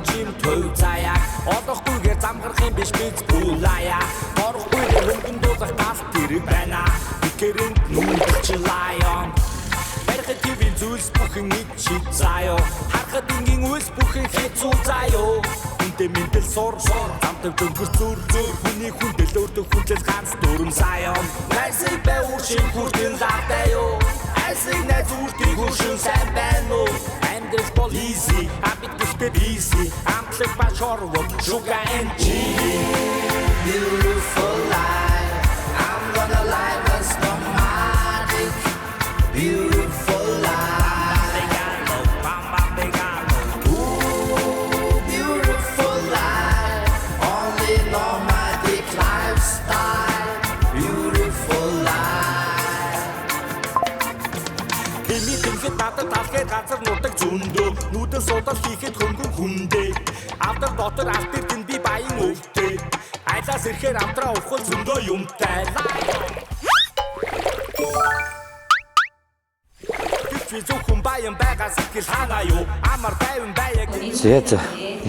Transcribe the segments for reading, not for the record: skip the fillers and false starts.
чим төв заяа. Олохгүйгээр замгарах юм биш биз бүлая. Торохгүйгээр хөнгөн дуулах галт тэрэг байна. Тэгэхэр энд нүүдэлч lion. Барихад хэвийн зүйлс бүхэн ичи заяо. Харахад энгийн үйлс бүхэн хэцүү заяо. Хүнтэй мэндэл сур замтай дөнгөр зүр зүр хүний хүндэл өөртөө хүндлэл ганц дүрм заяо. Найсыг бай уршин хүртэн лаатай юу. Айсыг найз үртийг хөршин сайн байна уу? Амьдрал бол easy, а бид гэхдээ busy. Амтлаг ба шорвол sugar and chili. Beautiful life. I'm gonna live as nomadic. Beautiful life. Ooh, beautiful life. Only nomadic lifestyle. Beautiful life. Тэми тэнхэд надад талхээ газар нутаг зөндөө. Нүдэн судал хийхэд хөнгөн хүндээ. Авдар дотор алт эрдэн би баян өвдөө. Айлаас ирэхээр амтраа ухал зөндөө юмтай. Гэвч би зөвхөн баян байгаа сэтгэл ханаа юу? Амар тайван байя. За за.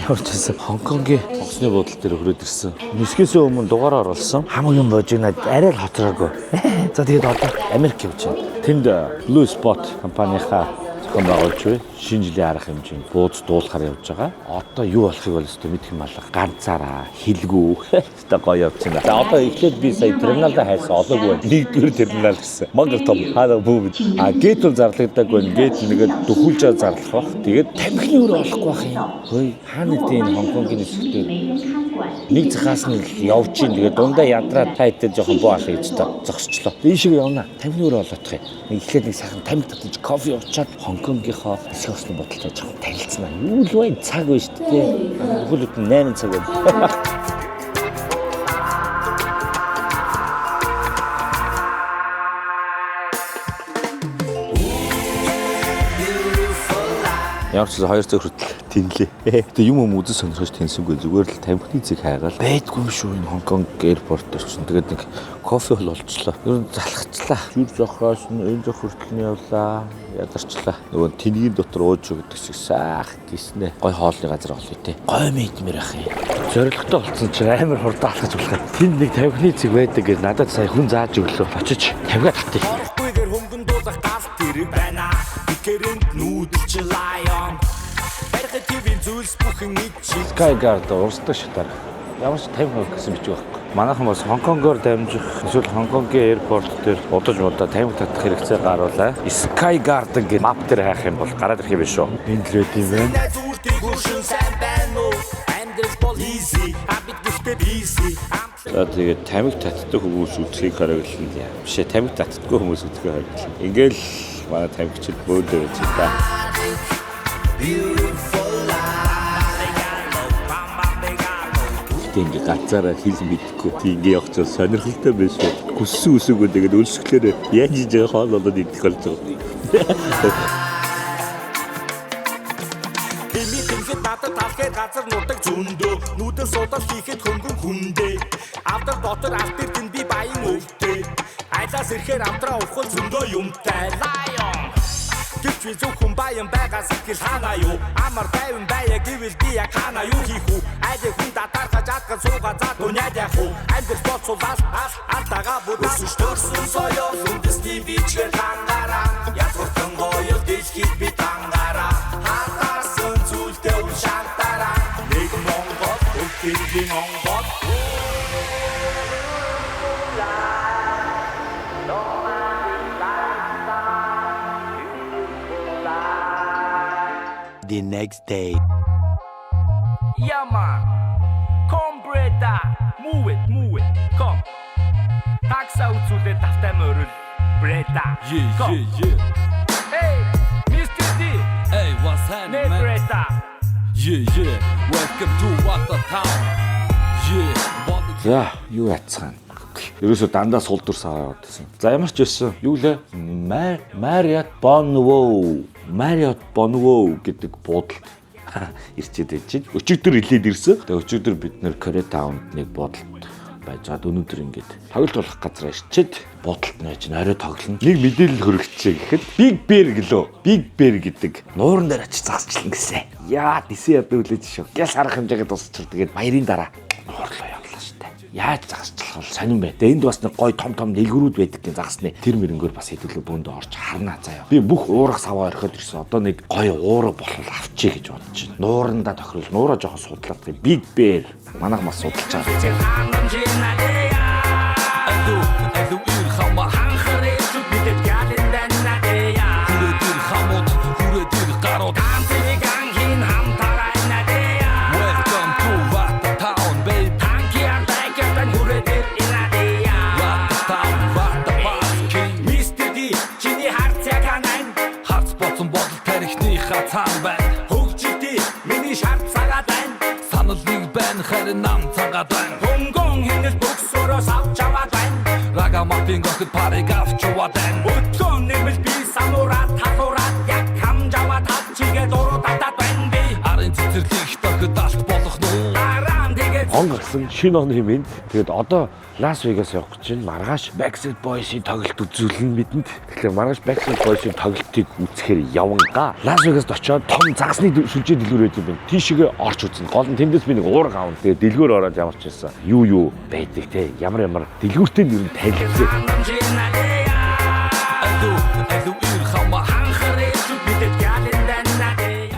Ямар ч байсан Хонконгийн онгоцны буудлын дээр хүрээд ирсэн. Нисгээс өмнө дугаараа оруулсан. Хамаг юм божигнаад арай л хоцроогүй. За, тэгээд одоо Америк явж байна. Тэнд Blue Spot компанийнхаа зохион байгуулж буй шинэ жилийн арга хэмжээнд бууз дуулахаар явж байгаа. Одоо юу болохыг бол өстой мэдэх юм алга. Ганцаараа хилгүү. Өстой гоё явж байна. За, одоо эхлээд би сая терминалаа хайсан, олоогүй байна. Нэгдүгээр терминал гэсэн. Мангар том. Хаана бүү бид. А gate бол зарлагдаагүй байна. Gate нэгээд дөхүүлж зарлах бах. Тэгээд тамхины өрөө олохгүй байх юм. Хөөе, хаана тийм Хонконгийн нисгтэр нэг захаас нь явж ийн. Тэгээд дундаа ядраад та хэдтэй жоохон буу алах гэж та зогсчлоо. Ийшээ явна. Тамхины өрөө олоодох юм. Нэг эхлээд нэг сайхан тамхи татаж, кофе уучаад Хонконгийнхоо нисэх онгоцны буудалтай жоохон танилцсанаа. Юу л вэ? Цаг байна шүү дээ. Бүхэл бүтэн 8 цаг байна. Ямар ч 2 цаг хүртэл тэнлээ. Тэгээ юм юм үзэн сонирхож тэнсэнгүй, зүгээр л тамхины цэг хайгаал. Байдгүй юм шүү энэ Хонконг airport дээр чинь. Тэгээд нэг кофе бол олчлоо. Ер нь залхачлаа. Зүр зохиос нь энэ зөх хүртэл нь явлаа. Ядарчлаа. Нөгөө тэнгийн дотор ууж өгдөг шиг сайх гиснэ. Гой хоолны газар олъё те. Гой мэдмэр ах юм. Зоригтой болсон чинь амар хурдан алхаж болох юм. Тэнд нэг тамхины цэг байдаг гэж надад сая хүн зааж өглөө. Очиж тамхиа татъя. Орохгүйгээр хөнгөн дуулах галт тэрэг байна. Тэгэхээр энд нүүдэлч lion. Барихад хэвийн зүйлс бүхэн ичи. Sky Guard урсдаг шатаар. Ямар ч 50% гэсэн бичиг байхгүй. Манайхан бас Хонконгоор дамжих эсвэл Хонконгийн airport дээр удаж мудаа тамхи татах хэрэгцээ гаруулаа. Sky Garden гэж map дээр хайх юм бол гараад ирэх юм биш үү? Энд л байд юм байна. Найз үртийг хөршин сайн байна уу? Амьдрал бол easy, а бид гэхдээ busy. За, тэгээд тамхи татдаг хүмүүс үзхийг хориглоно яа. Биш ээ, тамхи татдаггүй хүмүүс үзхийг хориглоно. Ингээл манай тамхичид бөөдөө байж та. Beautiful life. Гэтэ ингээ ганцаараа хэл мэдэхгүй тийм ингээ явах чинь сонирхолтой биш үү? Хүссэн үсээгүй, тэгээд өлсгөлөөр яаж хийж байгаа хоол болоод идэх болж байгаа. Тэми тэнхэд надад талхээ газар нутаг зөндөө. Нүдэн судал хийхэд хөнгөн хүндээ. Авдар дотор алт эрдэн би баян өвдөө. Айлаас ирэхээр амтраа ухал зөндөө юмтай. Lion. Гэвч би зөвхөн баян байгаа сэтгэл ханаа юу? Амар тайван байя гэвэл би яг ханаа юу хийх үү? Айлын хүн татаархаж адган сууга заа дуняад яах уу? Амьдрал бол сулал ал алтага будаа. Өсөж төрсөн соёл үндэсний бичгээр хангаараа. Язгууртан гоё дэлхийд би тангаараа. Хатаарсан зүйлдээ үл шантаараа. Нэг Монгол бүгдийн онгод. The next day. Yeah man. Come brother. Move it, move it. Come. Такса үзүүлээ тавтай морил. Brother. Yeah, Come. yeah. Hey, Mr. D. Hey, what's happening, Ne man? brother. Yeah. Welcome to What the Town. Yeah, what the За, юу яцгаана? Ерөөсө дандаа сул дүр сараа яваад. За, ямар ч байсан юу лээ? Marriott Bonvoy, Marriott Bonvoy гэдэг буудалд ирчээд байж байна. Өчигдөр илээд ирсэн. Тэгээ өчигдөр бид нэр Koreatown-д нэг буудалд Байж байгаа өнөөдөр ингээд тоглолт болох газар ирчээд буудалд нь байж орой тоглоно. Нэг мэдээлэл хүргэчихье гэхэд Big Bear гэлөө. Big Bear гэдэг нууран дээр очиж загасчлан гэсэн. Яа, дисэн яд үлээж шүү. Гял харах хэмжээгээ дуусчих. Тэгээд баярын дараа нуурлаа явлаа штэ. Яаж загасчлах бол сонирн бай. Тэгээ энд бас нэг гой том том дэлгүүрүүд байдаг гин загасны. Тэр мөрөнгөөр бас хэдүүлээ бөөндөө орж харнаа заяа. Би бүх уурах саваа орхиод ирсэн. Одоо нэг гой уурга болвол авчий гэж бодож байна. Нуурандаа тохирол нуураа жоохон судлаад тэгээ Big Bear манайх бас судалж байгаа. Алуу алуу ир хама. Хүрээд ир хамууд, хүрээд ир гарууд. Welcome to Vata Town, baby. Vata Town, Vata Boss King. Mr. D чиний харц яг ханан. Харц бодсон бодол тарихныхаа цаан байна. Хөгжилтий миний шарт сагаад байна. Санал нэг байна, харин нам цангаад байна. Хөнгөн хинэл бөксөрөө савж аваад байна. Ragamuffin гохид парыг авч яваад байна. Өдлөө нэмэл би самураад талуураад яг хамж аваад хад чигээ дуруу татаад байна би. Арын цэцэрлэг тохид алт болох нүү. Дараа нь тэгээд Он гарсан шинэ оны мэнд. Тэгээд одоо Лас Вегас явах гэж байна. Маргааш Backstreet Boys-ийн тоглолт үзүүлнэ бидэнд. Тэгэхээр маргааш Backstreet Boys-ийн тоглолтыг үзэхээр явангаа. Лас Вегаст очиод том загасны сүлжээ дэлгүүр байт юм байна. Тийшээгээ орч үзнэ. Гол нь тэндээс би нэг уурга авна. Тэгээд дэлгүүр ороод ямар ч байсан юу юу байдаг те. Ямар ямар дэлгүүртэй нь ер нь танилцээ. Алуу алуу ир хама.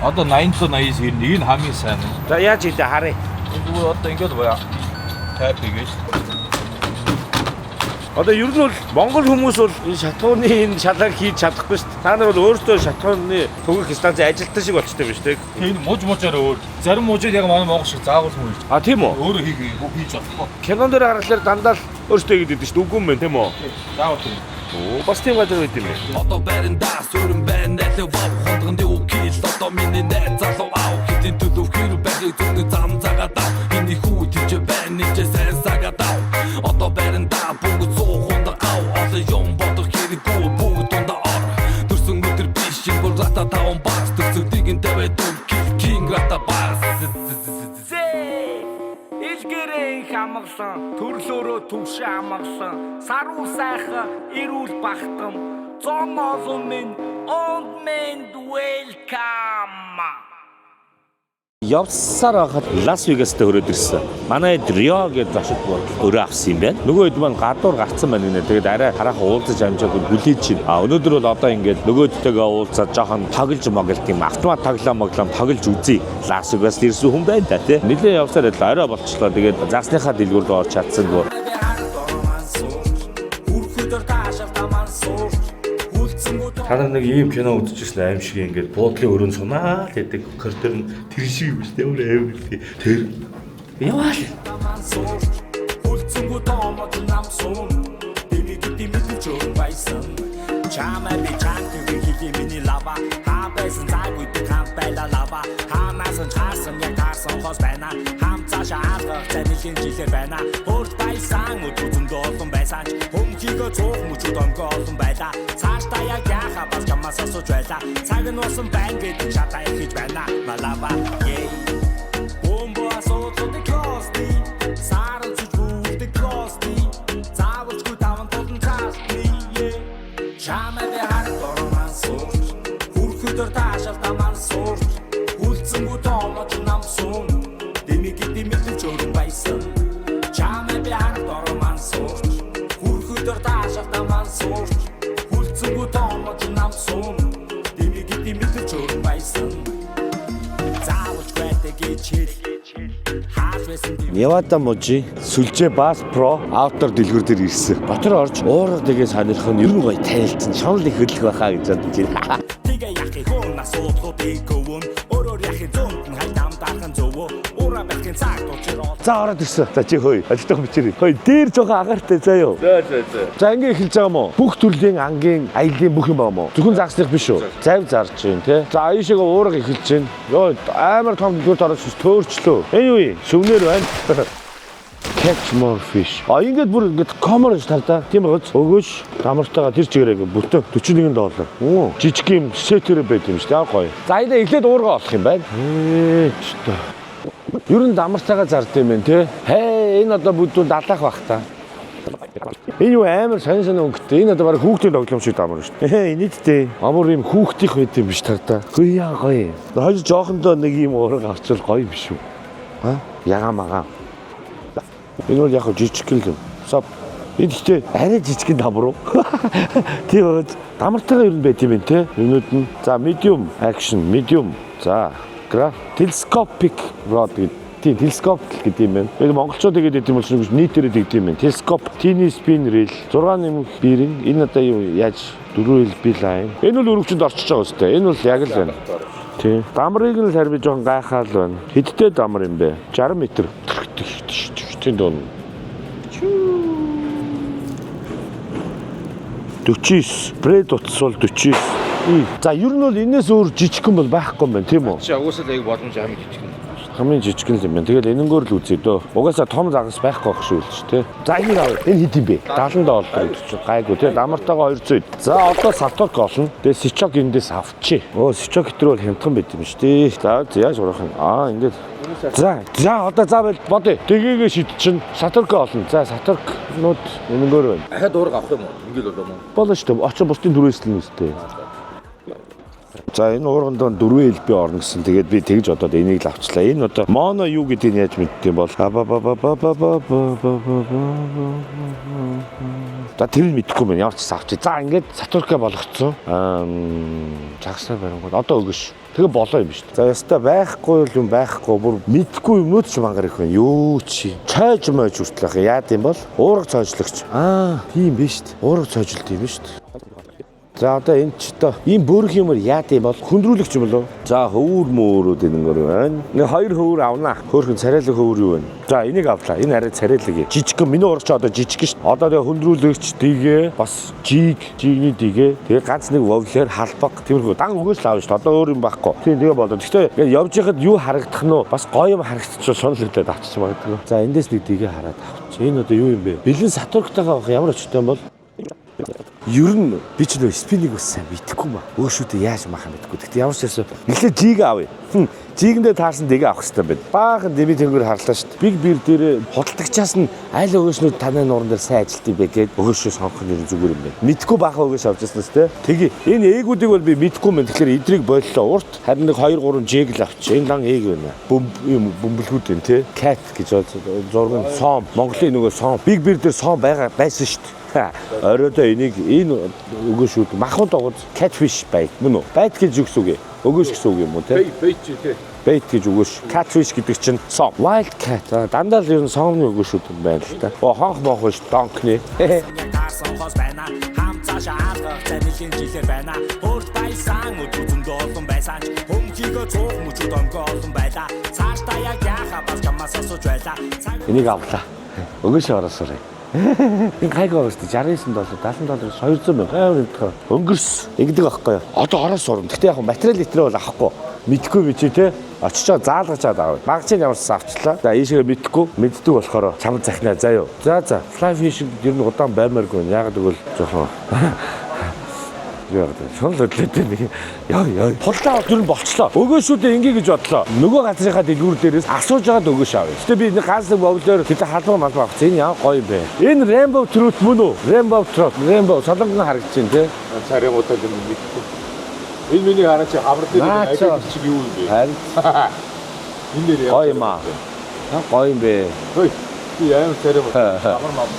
Одоо 87 89 ер нэг нь хамгийн сайн. За, яаж хийлээ харъя. Энэ зүгээр одоо ингээд баяа. Tap хийгээж. Одоо ер нь бол Монгол хүмүүс бол энэ шатхууны энэ шалааг хийж чадахгүй шүү дээ. Та нар бол өөрсдөө шатхууны түгэх станцын ажилтан шиг болчтой юм шүү дээ. Энэ муж мужаар өөр. Зарим мужид яг манай Монгол шиг заавал муу. А, тийм үү? Өөрөө хийх хийж болохгүй. Кинон дээр харахаар дандаа л өөрсдөө хийгээд идэв шүү дээ. Үгүй юм байна, тийм үү? Заавал тийм. Оо, бас тийм газар байт юм бэ. Одоо бариндаа сүрэн байна лээ вав хондгонд юу кил. Одоо миний найз залуу ав хэдийн төлөв хэр байхыг зүгний зам загаад ав. Энэ хүү тийч байна нийчээ сайн сагаад ав. Одоо бариндаа бүгд суух хунда ав. Олон юм бодох хэрэггүй, бүгд дундаа ор. Төрсөн өдөр биш энэ бол Rata Town бас. Төрсөдийг нь тавиад кил king Rata бас. Илгэрэн хамгалан төрлөөрөө түгшин амгалан саруу сайхан эрүүл бахтам зон олон минь онд мэнд welcome. Явсаар байхад Лас Вегаст өрөөд ирсэн. Манай хэд Рио гэж зочид буудал өрөө авсан юм байна. Нөгөө хэд маань гадуур гарцсан байна гинэ. Тэгээд арай хараахан уулзаж амжаагүй хүлээж чинь. А өнөөдөр бол одоо ингээд нөгөөдтэйгээ уулзаад жоохон тоглож моголт юм. Автомат тоглоом моглоом тоглож үзье. Лас Вегаст ирсэн хүн байна да тий. Нилээ явсаар байдлаа орой болчлоо. Тэгээд загсныхаа дэлгүүр рүү орж чадсангүй. Та нар нэг ийм кино үзчихсэн аим шиг ингээд буудлын өрөөнд сунаа л гэдэг коридор нь тэр шиг юм шүү дээ. Ямар аим гэлээ. Тэр яваал. Үлцэнгүү тоомод нам сум. Дими дими мэдэж байсан. Чамаа би чант хийх миний лава. Хаа байсан цаг үед хамт байла лава. Хаанаас нь чаарсан яг таарсан хос байна. Хамт цаашаа алгах цанилын жилээр байна. Хөрт байсан өдөр зөндөө олон байсан ч өмчийгөө цуух мөчүүд онгоо олон байла. Цааш та яг яхаа бас чамаас асууж байла. Цаг нь усан байна гэдэг шатаа хийж байна. Малава yeah. Бомбо асуудлуудыг клоусти. Саран зүж бүрдэг клоусти. Заавалчгүй таван тулан цаашны yeah. Чамаа би харах дорман сурч. Хүрхөдөр таашаал таман сурч. Үлцэнгүү тоомож нам сум. Дэмиг дэмиг чөрөн байсан. Чамаа би харах дорман сурч. Хүрхөдөр таашаал таман сурч. Үлцэнгүү тоомож нам сум. Дэмиг дэмиг чөрөн байсан. Заавалч байдаг гэж хэл. Хааж байсан дэмиг. Невада мужи сүлжээ Bass Pro Outdoor дэлгүүр дээр ирсэн. Дотор орж уурга дэгээ сонирх нь ер нь гоё танилцсан. Шунал их хөдлөх байхаа гэж бодож байна. Тэгээ яхи хүн асуудлуудыг өвөн. Өөрөөр яхи зүүнд нь хальт амдаахан зөвөө. Ураа барихын цаг тучир. За, ороод ирсэн. За, чи хөөе. Ажилтан бичээрэй. Хөөе, дээр жоохон агаартай заа юу. За. За, ингээ эхэлж байгаа юм уу? Бүх төрлийн ангийн, аялын бүх юм байгаа юм уу? Зөвхөн загасных биш үү? Зав зарж байна те. За, аяшаага уурга эхэлж байна. Йоо, амар том дэлгүүрт ороод төөрчлөө. Энэ юу юм? Сувнер байна. Catch more fish. А, ингээд бүр ингээд common гэж тардаа. Тийм байгааз өгөөш дамартайгаа тэр чигээрээ ингээд бүтэн 41 доллар. Оо, жижиг юм сетэрэ байт юм шүү дээ. Гоё. За, энэ эхлээд уурга олох юм байна. Ээ, ч та. Ер нь дамартайгаа зард юм байна те. Хей. Энэ одоо бүдүүн далаах бах та. Энэ юу амар сонь сонь өнгөтэй. Энэ одоо баг хүүхдийн тоглоом шиг амар шүү дээ. Инээдтэй. Амар юм хүүхдийнх байт юм биш тардаа. Хөөе яа гоё. Хоёр жоохондоо нэг юм уурга авчвал гоё биш үү? А? Яга мага. Энэ бол яг жижиг л юм. Сап. Энэ гэхдээ арай жижигэн дамар уу? Тийм үү. Дамартайгаа ер нь байт юм байна те. Юмнууд нь. За medium action, medium. За graph telescopic rod гэдэг. Тийм, телескоп л гэдэг юм байна. Яг монголчууд игээд идэм бол шинэ нийтээрээ тэгдэм юм байна. Телескоп, teeny spin reel, 6 нэмэх бирэн. Энэ одоо юу яаж 4 LB line. Энэ бол өргөчөнд орчиж байгаа үстэй. Энэ бол яг л байна. Тийм. Дамрыг нь л харь би жоохон гайхаал байна. Хэдтэй дамар юм бэ? 60 м. Тийм доо. 49. Брэд утас бол 49. За ер нь бол энэс өөр жижигхэн бол байхгүй юм байна, тийм үү? Чи угаасаа л яг боломж хамгийн жижиг юм. Хамгийн жижигхэн л юм байна. Тэгэл энэнгээр л үзье дөө. Угаасаа том загас байхгүй байх шүү л ч тий. За энийг авъя. Энэ хэд юм бэ? 70 доллар гэдэг чинь гайгүй тий. Дамартайгаа 200. За одоо саток олно. Тэгээ сичок эндээс авчи. Өө сичок гэтэр бол хямдхан байт юм шүү дээ. За яаж урах юм? Аа ингээд. За за одоо за бол бодъё. Тэгээгээ шид чинь саторко олно. За саторкнууд энэнгээр байна. Дахиад уурга авах юм уу? Ингээд болоо мó. Болно шүү дээ. Очоо бусдын түрээсэл нь үстэй. За энэ уурганд 4 LB орно гэсэн. Тэгээд би тэгж бодоод энийг л авчлаа. Энэ одоо моно юу гэдгийг яаж мэддэм бол ба ба ба ба ба ба ба ба ба ба. За тэр нь мэдэхгүй байна. Ямар ч авчи. За ингээд Сатурка болгоцсон. Загсаа барингууд одоо өгөш. Тэгээ болоо юм шүү дээ. За яста байхгүй юм байхгүй. Бүр мэдхгүй юмнууд ч мангар их байна. Юу чи. Цойж мойж хүртэл ах. Яад юм бол уурга цойжлогч. Аа, тийм биш шүү дээ. Уурга цойжилт юм шүү дээ. За одоо энэ ч одоо ийм бөөрх юмар яад юм бол хүндрүүлэгч юм болов. За хөвөр мөөрүүд энэнгөр байна. Нэг хоёр хөвөр авнаа. Хөөхөн царайлаг хөвөр юу вэ? За энийг авлаа. Энэ арай царайлаг. Жижигхэн миний урагч одоо жижиг шүү. Одоо тэгээ хүндрүүлэгч дигээ бас жиг, жигний дигээ. Тэгээ ганц нэг вовлер халбаг тиймэрхүү дан өгөөс л авна шүү. Одоо өөр юм байхгүй. Тийм тэгээ болоо. Гэхдээ ингээд явж байхад юу харагдах нь вэ? Бас гоё юм харагдчихвал шунал хөдөөд авчиж магадгүй. За эндээс нэг дигээ хараад авч. Энэ одоо юу юм бэ? Бэлэн сатурктайгаа авах ямар очтой юм бол? Ер нь би ч нөө спинийг бас сайн мэдэхгүй маа. Өөгшүүдээ яаж маах юм мэдэхгүй. Гэхдээ ямар ч байсан эхлээд жиг авъя. Жигэндээ таарсан дэгээ авах хэрэгтэй байна. Баахан дэми тэнгэр харлаа шүү дээ. Биг бир дээр худалдагчаас нь аль өгөөшнүүд таны нууран дээр сайн ажилт юм бэ гэд өгөөшөө сонгох нь ер нь зүгээр юм байна. Мэдхгүй баахан өгөөш авч ирсэн тест. Тэгье. Энэ ээгүүдийг бол би мэдэхгүй мэн. Тэгэхээр эдрийг боллоо. Урт харин нэг 2 3 жиг л авч. Энэ лан ээг байна. Бөм юм бөмбөлгүүд байна те. Cat гэж зураг нь сом. Монголын нөгөө сом. Биг бир дээр сом байгаа байсан шүү дээ. Оройдоо энийг энэ өгөөшүүд махуун догоц catfish байт мөн үү? Байт гэж юу гэсэн үг юм? Өгөөш гэсэн үг юм уу те? Бэй чи тий. Bait гэж өгөөш. Catfish гэдэг чинь сом. Wild cat. Дандаа л ер нь сомны өгөөшүүд юм байна л та. Оо хонх монх биш донкны. Таарсан хос байна. Хам цаашаа алгах цай нэлийн жилээр байна. Өөрт баясан өдөр зөндөө олон байсан ч өмхийгөө цуух мөчүүд өнгө олон байлаа. Цаашдаа яг яхаа бас чамаас асууж байлаа. Энийг авлаа. Өгөөш ороосоор. Энэ гайгүй байгаа шүү дээ. 69 доллар, 70 доллар 200 мянга амар юмтгаа. Өнгөрс ингэдэг байхгүй юу? Одоо ороос урам. Гэтэ яг материал литрээ бол авахгүй. Мэдхгүй би чи те. Очичоо заалгаж чад аваа. Багч нь ямар ч авчлаа. За ийшээ мэдхгүй, мэддэг болохоор чам захнаа заа юу. За за. Fly fishing ер нь удаан баймааргүй. Яг тэгвэл жоохон яа гэдэг. Шунал хөдлөөд нэг яа яа. Хуллаа бол ер нь болчлоо. Өгөөшүүдээ ингээ гэж бодлоо. Нөгөө газрынхаа дэлгүүр дээрээс асууж байгаад өгөөш авъя. Гэтэ би нэг ганц нэг вовлоор тэд халуун малбаа авах. Энэ яа гоё юм бэ. Энэ Rainbow Trout мөн үү? Rainbow Trout, Rainbow солонгон харагдаж байна те. Царай муудаад юм мэдэхгүй. Энэ миний хараа чи хавар дээр Наа нэг чи. айгүй чиг юу юм бэ? Харин Энэ дээр гоё юм аа. Гоё юм бэ. Хөөе. Би амар царай муудаад. Хавар мав.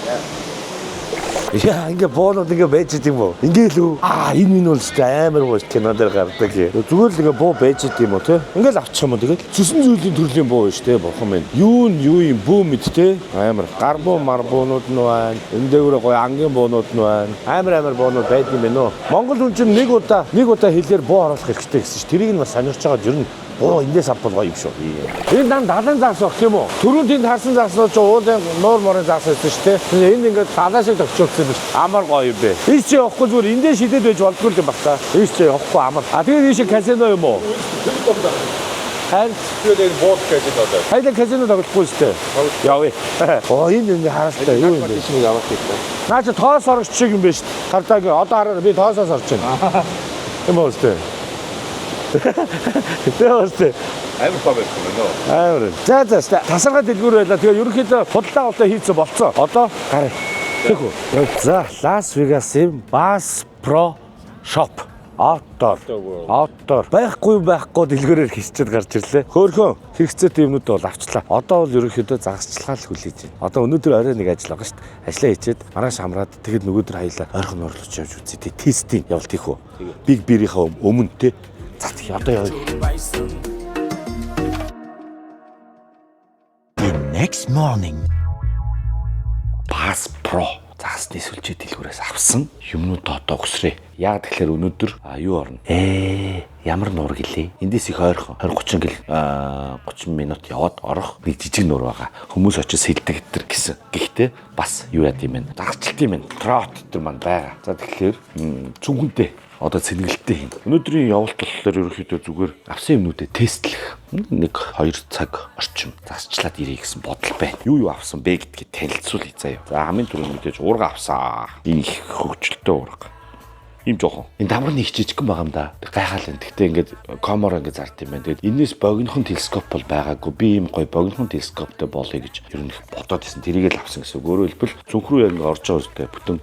Яа ингээ буунууд ингээ байж идэм үү? Ингээ л үү? Аа энэ минь бол ч амар гоё кино дээр гардаг. Зүгээр л ингээ буу байж идэм үү те? Ингээл авчих юм уу тэгэл? Цэсэн зүйлийн төрлийн буу шүү те бурхан минь. Юу нь юу юм бүү мэд те? Амар гар буу мар буунууд нь байна. Энэ дээгүүр гоё ангийн буунууд нь байна. Амар амар буунууд байдаг юм байна уу? Монгол хүн чинь нэг удаа хэлээр буу оруулах хэрэгтэй гэсэн чи тэрийг нь бас сонирч байгаа ер нь буу эндээс авбал гоё юм шүү. Энэ дан далайн загас баг тийм үү? Түрүүн тэнд харсан загас нь чи уулын нуур морын загас байсан шүү дээ. Тэгээ энд ингээд далайн шиг тохиолдсон юм биш. Амар гоё юм бэ. Ийш чи явахгүй зүгээр эндээ шидэд байж болдгоо юм баг та. Ийш чи явахгүй амар. А тэгээд ийш казино юм уу? Харин Тэгээд энэ бууд гэж энэ одоо. хайда казино тоглохгүй шүү дээ. Явъя. Оо энэ юм харалтай юу юм бэ? Тийш нэг авах хэрэгтэй. Наа чи тоос орогч шиг юм байна шүү дээ. Хардаа гээ одоо хараа би тоосоос орж байна. Тийм үү шүү дээ. Тийм үү шүү дээ. Амар том байсан байна уу? Амар. За, тасархай дэлгүүр байлаа. Тэгээ ерөнхийдөө худалдаа авалтаа хийцэн болцсон. Одоо гараа. Тэг үү. За, Лас Вегасын Bass Pro Shop. Outdoor. Outdoor. Байхгүй дэлгүүрээр хийчихэд гарч ирлээ. Хөөхөн хэрэгцээтэй юмнууд бол авчлаа. Одоо бол ерөнхийдөө загасчилгаа л хүлээж байна. Одоо өнөөдөр орой нэг ажил байгаа шүү дээ. Ажлаа хийчихэд маргааш амраад тэгэд нөгөөдөр хаяла ойрхон нуурлууч явж үзье. Тэ тестийн явалт хийх үү? Big Bear-ийнхаа өмнө те. За тэг одоо явъя. Байсан. The next morning. Bass Pro загасны сүлжээ дэлгүүрээс авсан юмнууд одоо өсрээ. Яг тэгэхээр өнөөдөр юу орно? Ямар нуур гэлээ? Эндээс их ойрхон 20 30 гэл 30 минут яваад орох нэг жижиг нуур байгаа. Хүмүүс очиж сэлдэг гэтэр гэсэн. Гэхдээ бас юу яд юм бэ? Загасчлт юм байна. Trout тэр маань байгаа. За тэгэхээр цүнхэнтэй одоо цэнгэлттэй хийн. Өнөөдрийн явалт болохоор ерөнхийдөө зүгээр авсан юмнуудээ тестлэх. Нэг 2 цаг орчим засчлаад ирье гэсэн бодол байна. Юу авсан бэ гэдгийг танилцуулъя заяа. За хамгийн түрүүнд мэдээж уурга авсан. Энэ их хөгжилтэй уурга. Ийм жоохон. Энэ дамар нэг жижигхэн байгаа юм да. Гайхаал энэ. Гэхдээ ингээд комор ингээд зард юм байна. Тэгээд энэс богинохон телескоп бол байгаагүй. Би ийм гоё богинохон телескоптой болъё гэж ер нь их бодоод исэн. Тэрийг л авсан гэсэн. Өөрөөр хэлбэл зүнх рүү яг ингээд орж байгаа үстэй бүтэн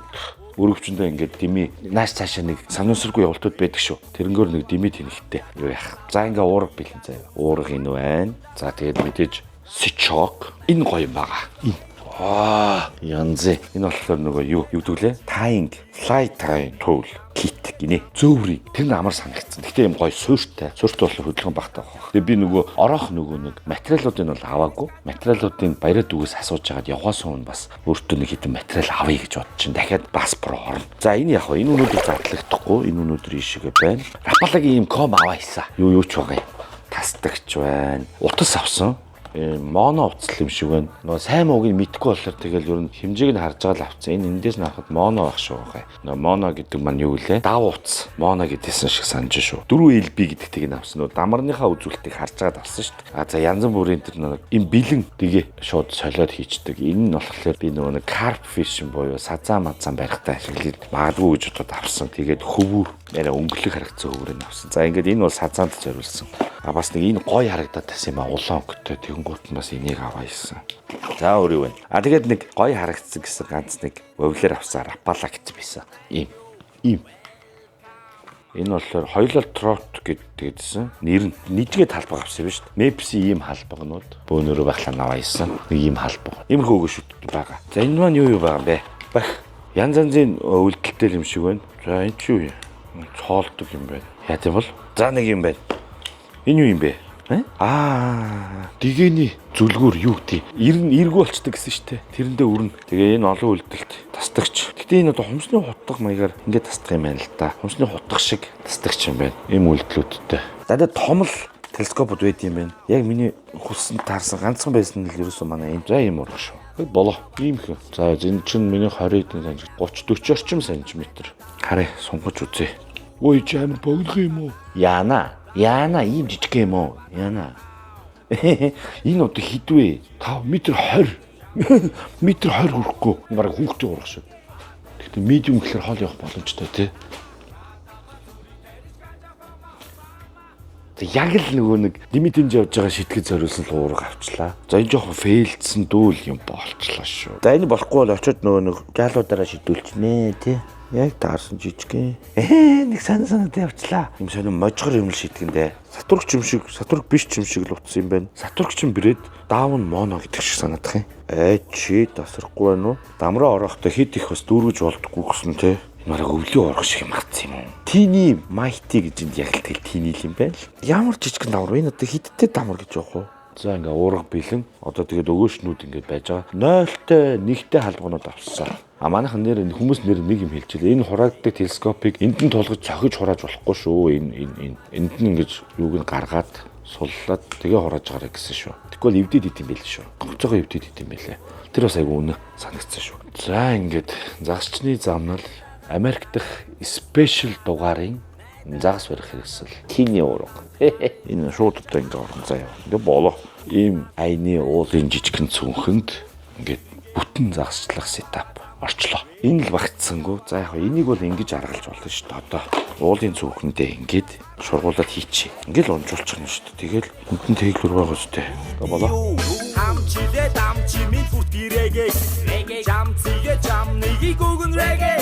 өргөвчөндөө ингээд дими нааш цаашаа нэг санамсаргүй явалтууд байдаг шүү. Тэрнгээр нэг дими тэнхтэй. Юу яах. За ингээ уурга бэлэн заяа. Уурга энэ байна. За тэгээд мэдээж сичок. Энэ гоё юм байгаа. Энэ. Аа, янз. Энэ болохоор нөгөө юу гэдэг лээ? Tying, fly tying tool kit гинэ. Зөөврий. Тэр нь амар санагдсан. Гэтэ юм гоё суурьтай. Суурьтай болохоор хөдөлгөөн багтаа байх. Тэгээ би нөгөө орох нөгөө нэг материалуудыг нь бол аваагүй. Материалуудыг баяраа дүүгээс асууж хагаад явахаас өмнө бас өөртөө нэг хэдэн материал авъя гэж бодож чинь дахиад Bass Pro орно. За энэ яг энэ өнөөдөр задлагдахгүй. Энэ өнөөдөр ийшээгээ байна. Rapala-гийн ийм ком аваа хийсэн. Юу ч байгаа юм. Тасдагч байна. Утас авсан. Моно утас юм шиг байна. Нөгөө сайн мууг нь мэдхгүй болохоор тэгэл ер нь хэмжээг нь харж байгаа л авцсан. Энэ эндээс нь харахад моно байх шүү байгаа. Нөгөө моно гэдэг маань юу лээ? Дав утас. Моно гэдээсэн шиг санаж шүү. 4 LB гэдэгтийг нь авсан. Нөгөө дамарныхаа үзүүлэлтийг харж байгаад авсан шүү дээ. А за янз бүрийн тэр нэг им бэлэн дэгээ шууд солиод хийчдэг. Энэ нь болохоор би нөгөө нэг carp fishing буюу сазан мазан барихтаа ашиглаж магадгүй гэж бодоод авсан. Тэгээд хөвүүр арай өнгөлөг харагдсан хөвүүрийг авсан. За ингээд энэ бол сазаанд зориулсан. А бас нэг энэ гоё харагдаад байсан юм а улаан өнгөтэй. Тэгэнгүүт нь бас энийг аваа хийсэн. За өөр юу вэ? А тэгээд нэг гоё харагдсан гэсэн ганц нэг вовлер авсан Rapala гэж байсан. Ийм. Ийм. Энэ болохоор хоёулаа trout гэдэгсэн. Нэр нь нийтгээ талбай авсан юм шүү дээ. Mepps-ийн ийм халбагнууд бөөнөрөө байхлаа наваа хийсэн. Нэг ийм халбаг. Иймэрхүү өгөөшүүд байгаа. За энэ маань юу юу байгаа юм бэ? Бах. Янз янзын үйлдэлтэй юм шиг байна. За энэ чи юу юм? Цоолдог юм байна. Яа тийм бол? За нэг юм байна. Энэ юу юм бэ? Аа, дигэний зүлгүүр юу гэдэг? Ирнэ эргүү болчдөг гэсэн шүү дээ. Тэрэндээ өрнө. Тэгээ энэ олон үйлдэлт тасдагч. Гэтэ энэ одоо хумсны хутга маягаар ингээд тасдах юм байна л да. Хумсны хутга шиг тасдагч юм байна. Ийм үйлдэлүүдтэй. За тэгээ том л телескопууд байд юм байна. Яг миний хүссэн таарсан ганцхан байсан нь л ерөөсөө манай энэ за ийм ураг шүү. Болоо. Ийм их. За энэ чинь миний 20 хэдэн сантиметр 30 40 орчим сантиметр. Харъя, сунгаж үзье. Ой чи амар богино юм уу? Яна. Яна ийм жижиг юм уу? Яна. Энэ одоо хэд вэ? 5 м 20. Метр 20 хүрэхгүй. Бараг хүүхдийн урах шиг. Гэхдээ medium гэхэлэр хоол явах боломжтой тий. Яг л нөгөө нэг лимитэнж явж байгаа шитгэж зориулсан л уурга авчлаа. За энэ жоохон фейлдсэн дүүл юм болчлаа шүү. За энэ болохгүй бол очиод нөгөө нэг жалуудаараа шидүүлчихнэ тий. Яг таарсан жижигхэн. Нэг санаа санаатай явчлаа. Юм сонин можгор юм л шитгэндэ. Сатургч юм шиг, сатург биш юм шиг л утас юм байна. Сатургч юм брэд даун моно гэдэг шиг санагдах юм. Эй чи тасрахгүй байна уу? Дамраа орохдоо хэд их бас дүүргэж болдгоо гэсэн тий. Энэ бараг өвлийн урах шиг юм хатсан юм уу? Тини Mighty гэж энд яг л тэгэл тини л юм байна л. Ямар жижигхэн дамар вэ? Энэ одоо хидтэй дамар гэж явах уу? За ингээ уурга бэлэн. Одоо тэгээд өгөөшнүүд ингээд байж байгаа. 0-тэй 1-тэй халбагнууд авсан. А манайхан нэр хүмүүс нэр нэг юм хэлж илээ. Энэ хураагддаг телескопыг энд нь тулгаж цохиж хурааж болохгүй шүү. Энэ энэ энэ энд нь ингэж юуг нь гаргаад суллаад тэгээ хурааж гараа гэсэн шүү. Тэгвэл бол эвдэд ит юм байл шүү. Гоцоогоо эвдэд ит юм байлээ. Тэр бас айгу үнэ санагдсан шүү. За ингээд загасчны замнал Америк дахь special дугаарын загас барих хэрэгсэл. Тиний уурга. Энэ шууд одоо ингээ орон заяа. Ингээ болоо. Ийм аяны уулын жижигхэн цүнхэнд ингээд бүтэн загасчлах setup. Орчлоо. Энэ л багтсангүй. За, яг энийг бол ингэж аргалж болно шүү дээ. Одоо уулын цөөхөндөө ингээд шургуулад хийчих. Ингээл унжуулчих юм шүү дээ. Тэгэл хүндэн тэглэр байгаа шүү дээ. Болоо. Хамчилээ дамчи минь бүрт ирэгээ. Жам цэгээ жам нэгийг өгөн регэ.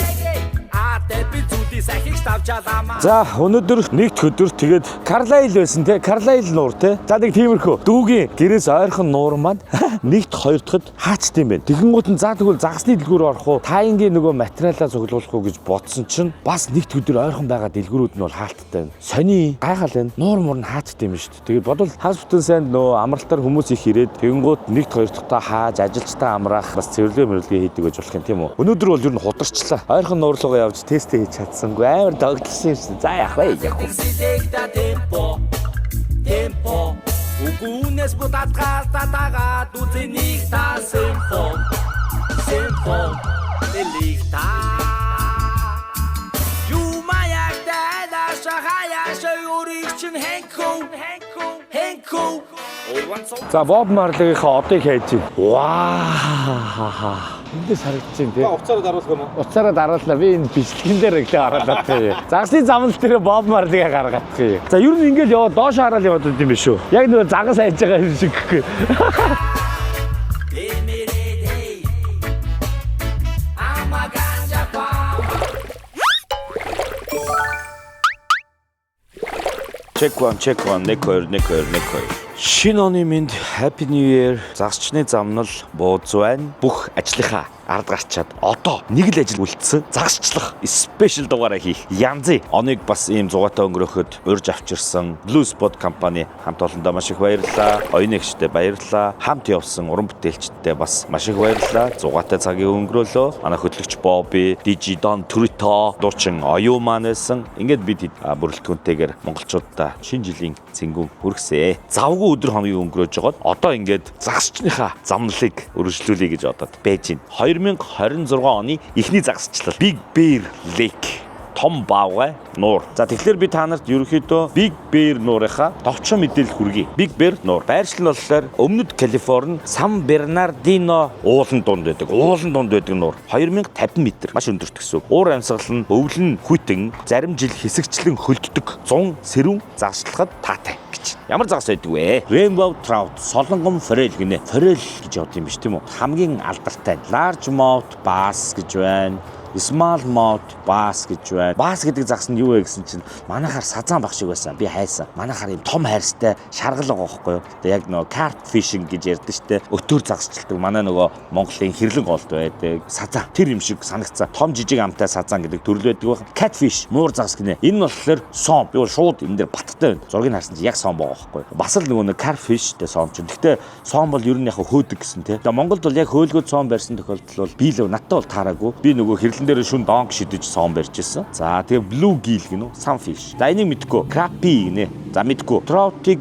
А тэби зүди сахиг тавчаалаа. За, өнөөдөр нэгд өдөр тэгээд Карлайл байсан те, Карлайл нуур те. За, нэг тиймэрхүү дүүгийн гэрээс ойрхон нуур маань нэгд хоёр дахьд хаачт юм байна. Тэгэнгүүт нь за, тэгвэл загасны дэлгүүр орох уу? Таянгийн нөгөө материалаа цуглуулах уу гэж бодсон чинь бас нэгд өдөр ойрхон байгаа дэлгүүрүүд нь бол хаалттай байна. Сони гайхал байна. Нуур муур нь хаачт юм шүү дээ. Тэгээд бодвол хагас бүтэн сайнд нөгөө амралтаар хүмүүс их ирээд, тэгэнгүүт нэгд хоёр дахьтаа хааж, ажилчтай амраах, бас цэвэрлэгээ мөрлөгээ хийдэг гэж болох юм, тийм үү? Өнөөдөр бол ер нь хударчлаа. Ойрхон нуурлуугаа явж тестээ хийж чадсангүй, амар догтлсон юм шиг. За, яах вэ? Яг вэ. Сидэгта темпо темпо. Үгүнээс будатгаас татагаад үзэнийг та симфон симфон дэлигта. Юмаяг дайлаша хаяша өөрийг чинь хэнкүү хэнкүү. За, Боб Марлигийнхаа одыг хайж байна. Ваа. Эндээс харагдаж байна тий. Уцаараа даруулах юм уу? Уцаараа дарууллаа. Би энэ бичлэгэн дээр өглөө ороод татах юм. Загасны замнал дээр Боб Марлигаа гаргах юм. За, ер нь ингээл яваад доош хараад яваад байт юм биш үү? Яг нөгөө загас хайж байгаа юм шиг гэхгүй. Эмэрэдэй Амаганжа па. Check 1, check 1, 1 2 1 2 1 2. Шинэ оны мэнд, Happy New Year. Загасчны замнал бууз байна. Бүх ажлынхаа ард гарчаад одоо нэг л ажил үлдсэн. Загасчлах special дугаараа хийх. Янзын оныг бас ийм зугаатай өнгөрөөхөд урьж авчирсан Blue Spot компани хамт олондоо маш их баярлалаа. Оюун нэгчтэй баярлалаа. Хамт явсан уран бүтээлчдэд бас маш их баярлалаа. Зугаатай цагийг өнгөрөөлөө. Манай хөтлөгч Bobby, DJ Don Turito, дуучин Оюун маань байсан. Ингээд бид бүрэлдэхүүнтэйгээр монголчуудаа шинэ жилийн цэнгүүн хүргэсэ. Завгүй өдөр хоногийг өнгөрөөж жогоод одоо ингээд загасчныхаа замналыг өргөжлүүлье гэж бодоод байж байна. 2026 оны эхний загасчлал Big Bear Lake, том баавгай нуур. За, тэгэхээр би та нарт ерөнхийдөө Big Bear нуурынхаа товчхон мэдээлэл хүргэе. Big Bear нуур. Байршил нь болохоор өмнөд Калифорни, Сан Бернардино уулын дунд байдаг. Уулын дунд байдаг нуур. 2050 м маш өндөрт гэсэн үг. Уур амьсгал нь өвөл нь хүйтэн, зарим жил хэсэгчлэн хөлддөг. 100 сэрүүн, загасчлахад таатай гэж. Ямар загас байдаг вэ? Rainbow trout, солонгон форель гинэ. Форель гэж явд юм биш, тийм үү? Хамгийн алдартай large mouth bass гэж байна. Small mouth bass гэж байна. Bass гэдэг загас нь юу вэ гэсэн чинь манайхаар сазаан баг шиг байсан. Би хайсан. Манайхаар юм том хайрстай шаргал байгаа байхгүй юу? Тэгээ яг нөгөө carp fishing гэж ярьдэн штэ. Өтөр загасчилдаг. Манай нөгөө Монголын хэрлэн голд байдаг. Сазаан. Тэр юм шиг санагцсан. Том жижиг амтай сазаан гэдэг төрөл байдаг байх. Catfish, муур загас гинэ. Энэ нь болохоор сом. Би бол шууд энэ дээр баттай байна. Зургийг харсан чинь яг сом байгаа байхгүй юу? Бас л нөгөө нэг carp fish тэ сом чинь. Гэхдээ сом бол ер нь яг хөөдөг гэсэн тэ. Тэгээ Монголд бол яг хөөлгөөд сом барьсан тохиолдол бол би л надтай бол таараагүй. Би нөгөө хэрлэн дээр шүн донг шидэж сом барьж ирсэн. За, тэгээ blue gill гинүү, sunfish. За, энийг мэдгүй. Crappie гинэ. За, мэдгүй. Trout-ыг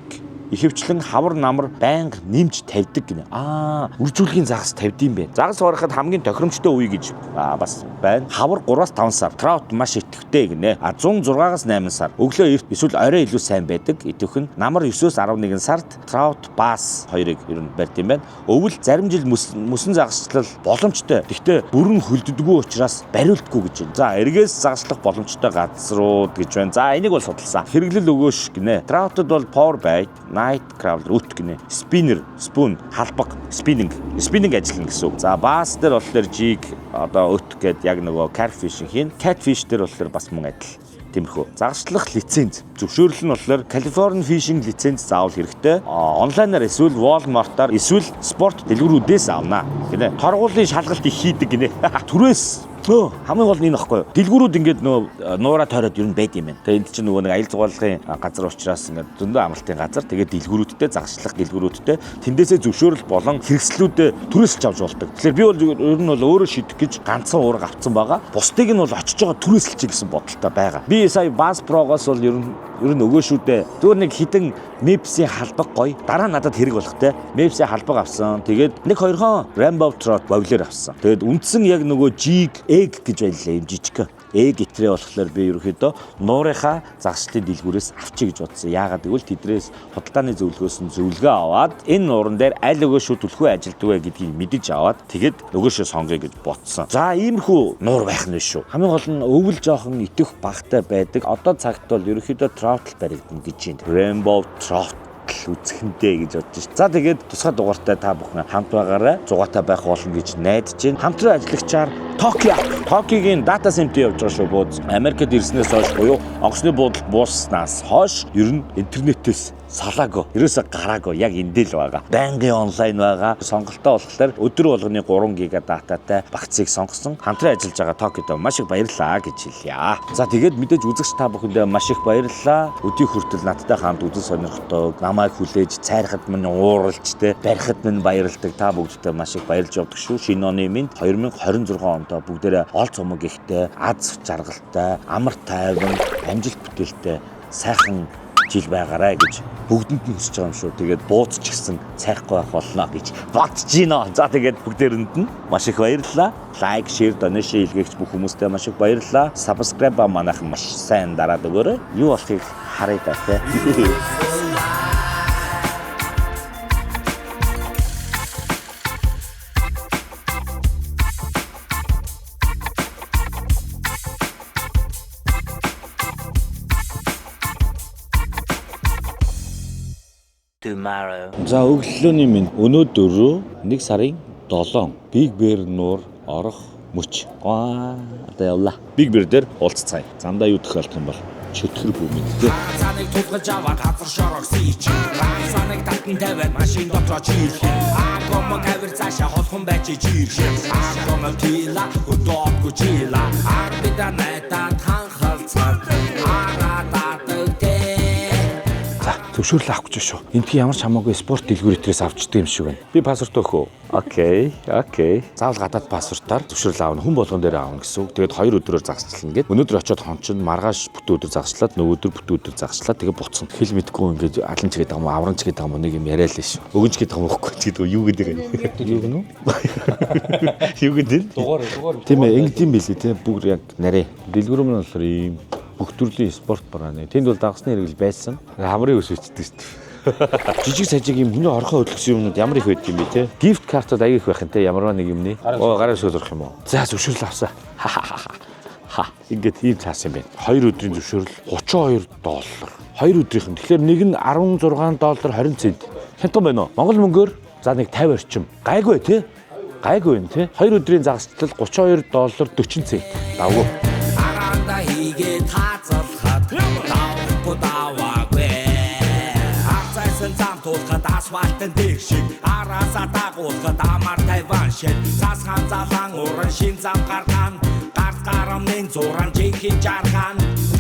ихэвчлэн хавар намар байнга нэмж тавьдаг гинэ. Аа, үржүүлгийн загас тавьд юм бэ. Загас барахад хамгийн тохиромжтой үе гэж бас байна. Хавар 3-аас 5 сар. Trout маш идэвхтэй гинэ. А 106-аас 8 сар. Өглөө эрт эсвэл орой илүү сайн байдаг. Идэвх нь намар 9-өөс 11 сард trout, bass хоёрыг ер нь барьд юм байна. Өвөл зарим жил мөсөн загасчлал боломжтой. Гэхдээ бүрэн хөлддөггүй учраас бариулдаггүй гэж байна. За, эргээс загасчлах боломжтой газрууд гэж байна. За, энийг бол судалсан. Хэрэглэл өгөөш гинэ. Trout-д бол power bait, night crawler, үт гинэ. Spinner, spoon, халбаг, spinning. Spinning ажиллана гэсэн үг. За, bass дээр болохоор jig, одоо өт гээд яг нөгөө carp fishing хийн. Catfish дээр болохоор бас мөн адил. Тиймэрхүү. Загасчлах лиценз. Зөвшөөрөл нь болохоор California Fishing лиценз заавал хэрэгтэй. Онлайнаар эсвэл Walmart-аар эсвэл спорт дэлгүүрүүдээс авна гинэ. Торгуулийн шалгалт их хийдэг гинэ. Түрээс. Нөө хамгийн гол нь энэ баггүй юу? Дэлгүүрүүд ингээд нөө нуураа тойроод ер нь байд юм байна. Тэгээ энд чинь нөгөө нэг аял зугаалгын газар учраас ингээд зөндөө амралтын газар. Тэгээд дэлгүүрүүдтэй, загасчлах дэлгүүрүүдтэй, тэндээсээ зөвшөөрөл болон хэрэгслүүдээ түрээсэлж авч болдог. Тэгэхээр би бол ер нь бол өөрөө шидэх гэж ганцхан уурга авцсан байгаа. Бусдыг нь бол очиж байгаа түрээсэлчих гэсэн бодолтой байгаа. Би сая Bass Pro-гоос бол ер нь өгөө шүү дээ. Зүгээр нэг хідэн Mepps-ийн халбаг гоё. Дараа нь надад хэрэг болох те. Mepps-ийн халбаг авсан. Тэгээд нэг хоёрхон Rainbow Trout воблер авсан. Тэгээд үндсэн яг нөгөө jig Egg гэж байлаа юм жижиг. Egg итрээ болохоор би ерөөхдөө нуурынхаа загасчлалын дэлгүүрээс авчиг гэж бодсон. Яагаад гэвэл тэдрээс худалдааны зөвлөгөөс нь зөвлөгөө аваад энэ нууран дээр аль өгөөшөө түлхүү ажилтдаг вэ гэдгийг мэдэж аваад тэгээд нөгөөшөө сонгоё гэж бодсон. За, иймэрхүү нуур байх нь биш шүү. Хамгийн гол нь өвөл жоохон итэх багтай байдаг. Одоо цагт бол ерөөхдөө trout баригдана гэж байна. Rainbow trout үзэхэндээ гэж бодож шин. За, тэгээд тусгай дугаартай та бүхэн хамт байгаарай. Зугаатай байх болно гэж найдаж байна. Хамтран ажиллагчаар Токио. Токиогийн data center явж байгаа шүү бууз. Америкт ирснээс хойш буюу онгоцны буудалд бууснаас хойш ер нь интернетээс салаагүй. Ерөөсө гараагүй. Яг эндээ л байгаа. Байнгын онлайн байгаа. Сонголтоо болохоор өдөр болгоны 3 гига data тай багцыг сонгосон. Хамтран ажиллаж байгаа Токиодо маш их баярлалаа гэж хэлье. За, тэгээд мэдээж үзэгч та бүхэндээ маш их баярлалаа. Өдий хүртэл надтай хамт үзэн сонирхдог, намайг хүлээж, цайрахад минь ууралж те, барихад минь баярлдаг та бүгдтэй маш их баярлж явдаг шүү. Шинэ оны минь 2026 онд бүгдээрээ ол цомог ихтэй, аз жаргалтай, амар тайван, амжилт бүтээлтэй сайхан жил байгаарай гэж бүгдэнд нь хүсэж байгаа юм шүү. Тэгээд бууц ч гэсэн цайрахгүй байх болно гэж бодож байна. За, тэгээд бүгдээрэнд нь маш их баярлалаа. Like, share, donation илгээгч бүх хүмүүстээ маш их баярлалаа. Subscribe ба манайхан маш сайн дараад өгөөрэй. Юу болохыг харъя да те. Tomorrow. За, өглөөний минь, өнөөдөр 1 сарын 7, Big Bear нуур орох мөч. Аа, одоо явлаа. Big Bear дээр уулзцгаая. Замдаа юу тохиолдох юм бол чөтгөр бүү мэд те. Цаныг тулгаж аваад газар шорог сийч. Цаныг татан тавиад машин дотроо чийлэх. Агомо кавер цаашаа холхон байж жирш. Агомо тила өдөөгүй чила. Арбида найтан ханхалцаад арададаг те. За, зөвшөөрөл авах гэж шүү. Эндхийн ямар ч хамаагүй спорт дэлгүүр итрээс авчдаг юм шиг байна. Би паспорт өгөх үү? Okay. Заавал гадаад паспортаар зөвшөөрөл аавна. Хүн болгон дээр аавна гэсэн үг. Тэгээд 2 өдрөөр загасчлана гэд. Өнөөдөр очиод хончин маргааш бүтэн өдөр загасчлаад, нөгөөдөр бүтэн өдөр загасчлаад тэгээд буцна. Хэл мэдгүй ингээд алан ч гэдэг юм уу, авран ч гэдэг юм уу, нэг юм яриа л шүү. Өгөн ч гэдэг юм уу, өгөхгүй ч гэдэг юу гэдэг юм. Юу гэнэ үү? Юу гэдэг? Дугаар дугаар. Тийм ээ, ингэдэм билээ те. Бүгд яг нарийн. Дэлгүүр нь болохоор ийм бүх төрлийн спорт барааны. Тэнд бол дагасны хэрэгэл байсан. Хамрын ус өчтдөг шүү дээ. Жижиг сажиг юм хүний орхоо хөдөлгсөн юмнууд ямар их байд юм бэ те. Gift card-ууд аяг их байх юм те. Ямарваа нэг юмны. Оо, гарын үсгээ зурх юм уу? За, зөвшөөрөл авсан. Ха. Ингээд ийм цаас юм байна. 2 өдрийн зөвшөөрөл 32 доллар. 2 өдрийнх нь. Тэгэхээр нэг нь 16 доллар 20 цент. Хямдхан байна уу? Монгол мөнгөөр за нэг 50 орчим. Гайгүй те. Гайгүй юм те. 2 өдрийн загасчлал 32 доллар 40 цент. Давгүй. Араанда хийгээ таазалхад давхгүй даваагүй. Арцайсан зам туулахад асфальтын дээр шиг араасаа дагуулхад амар тайван шиг цасхан залан уран шин зам гарган гарт гарамын зуран жинхэнэ жарган.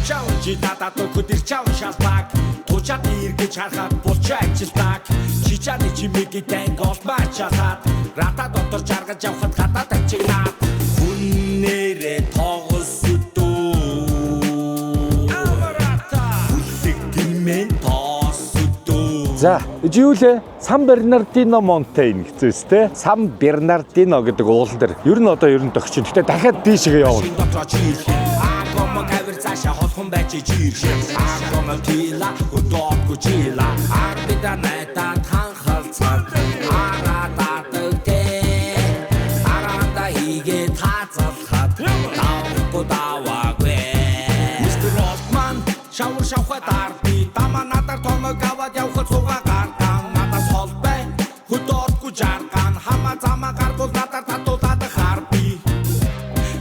Чаун чи надад өгөхөд ир чаун шалбаг тучаад эргэж харахад булчаа ажилтаг чичааны чимээгийн танг олмаа чалаад рата дотор жаргаж явхад гадаад ачигнаад хүн нэрээ тогос өдөө амарата үлэг тэмэн тоос өдөө. За, чи юу лээ? Сан Бернардино Mountain гэсэн үс те. Сан Бернардино гэдэг уулан дээр. Ер нь одоо ер нь төгч. Гэтэ дахиад дийшгээ явна. Шин дотроо чийлэх. Агомо кавер цаашаа холхон байж жирш. Агомо тила өдөөгүй чила. Арбида найтан ханхалцаад арададаг те. Араанда хийгээ таазалхад давхгүй даваагүй. Mr. Oldman шавар шавхад арби дама надаар тоног аваад явхад сууга гарган надаас хол бай хөдөөргүй жарган хамаа замаа гаргуул надаар татуулаад харби.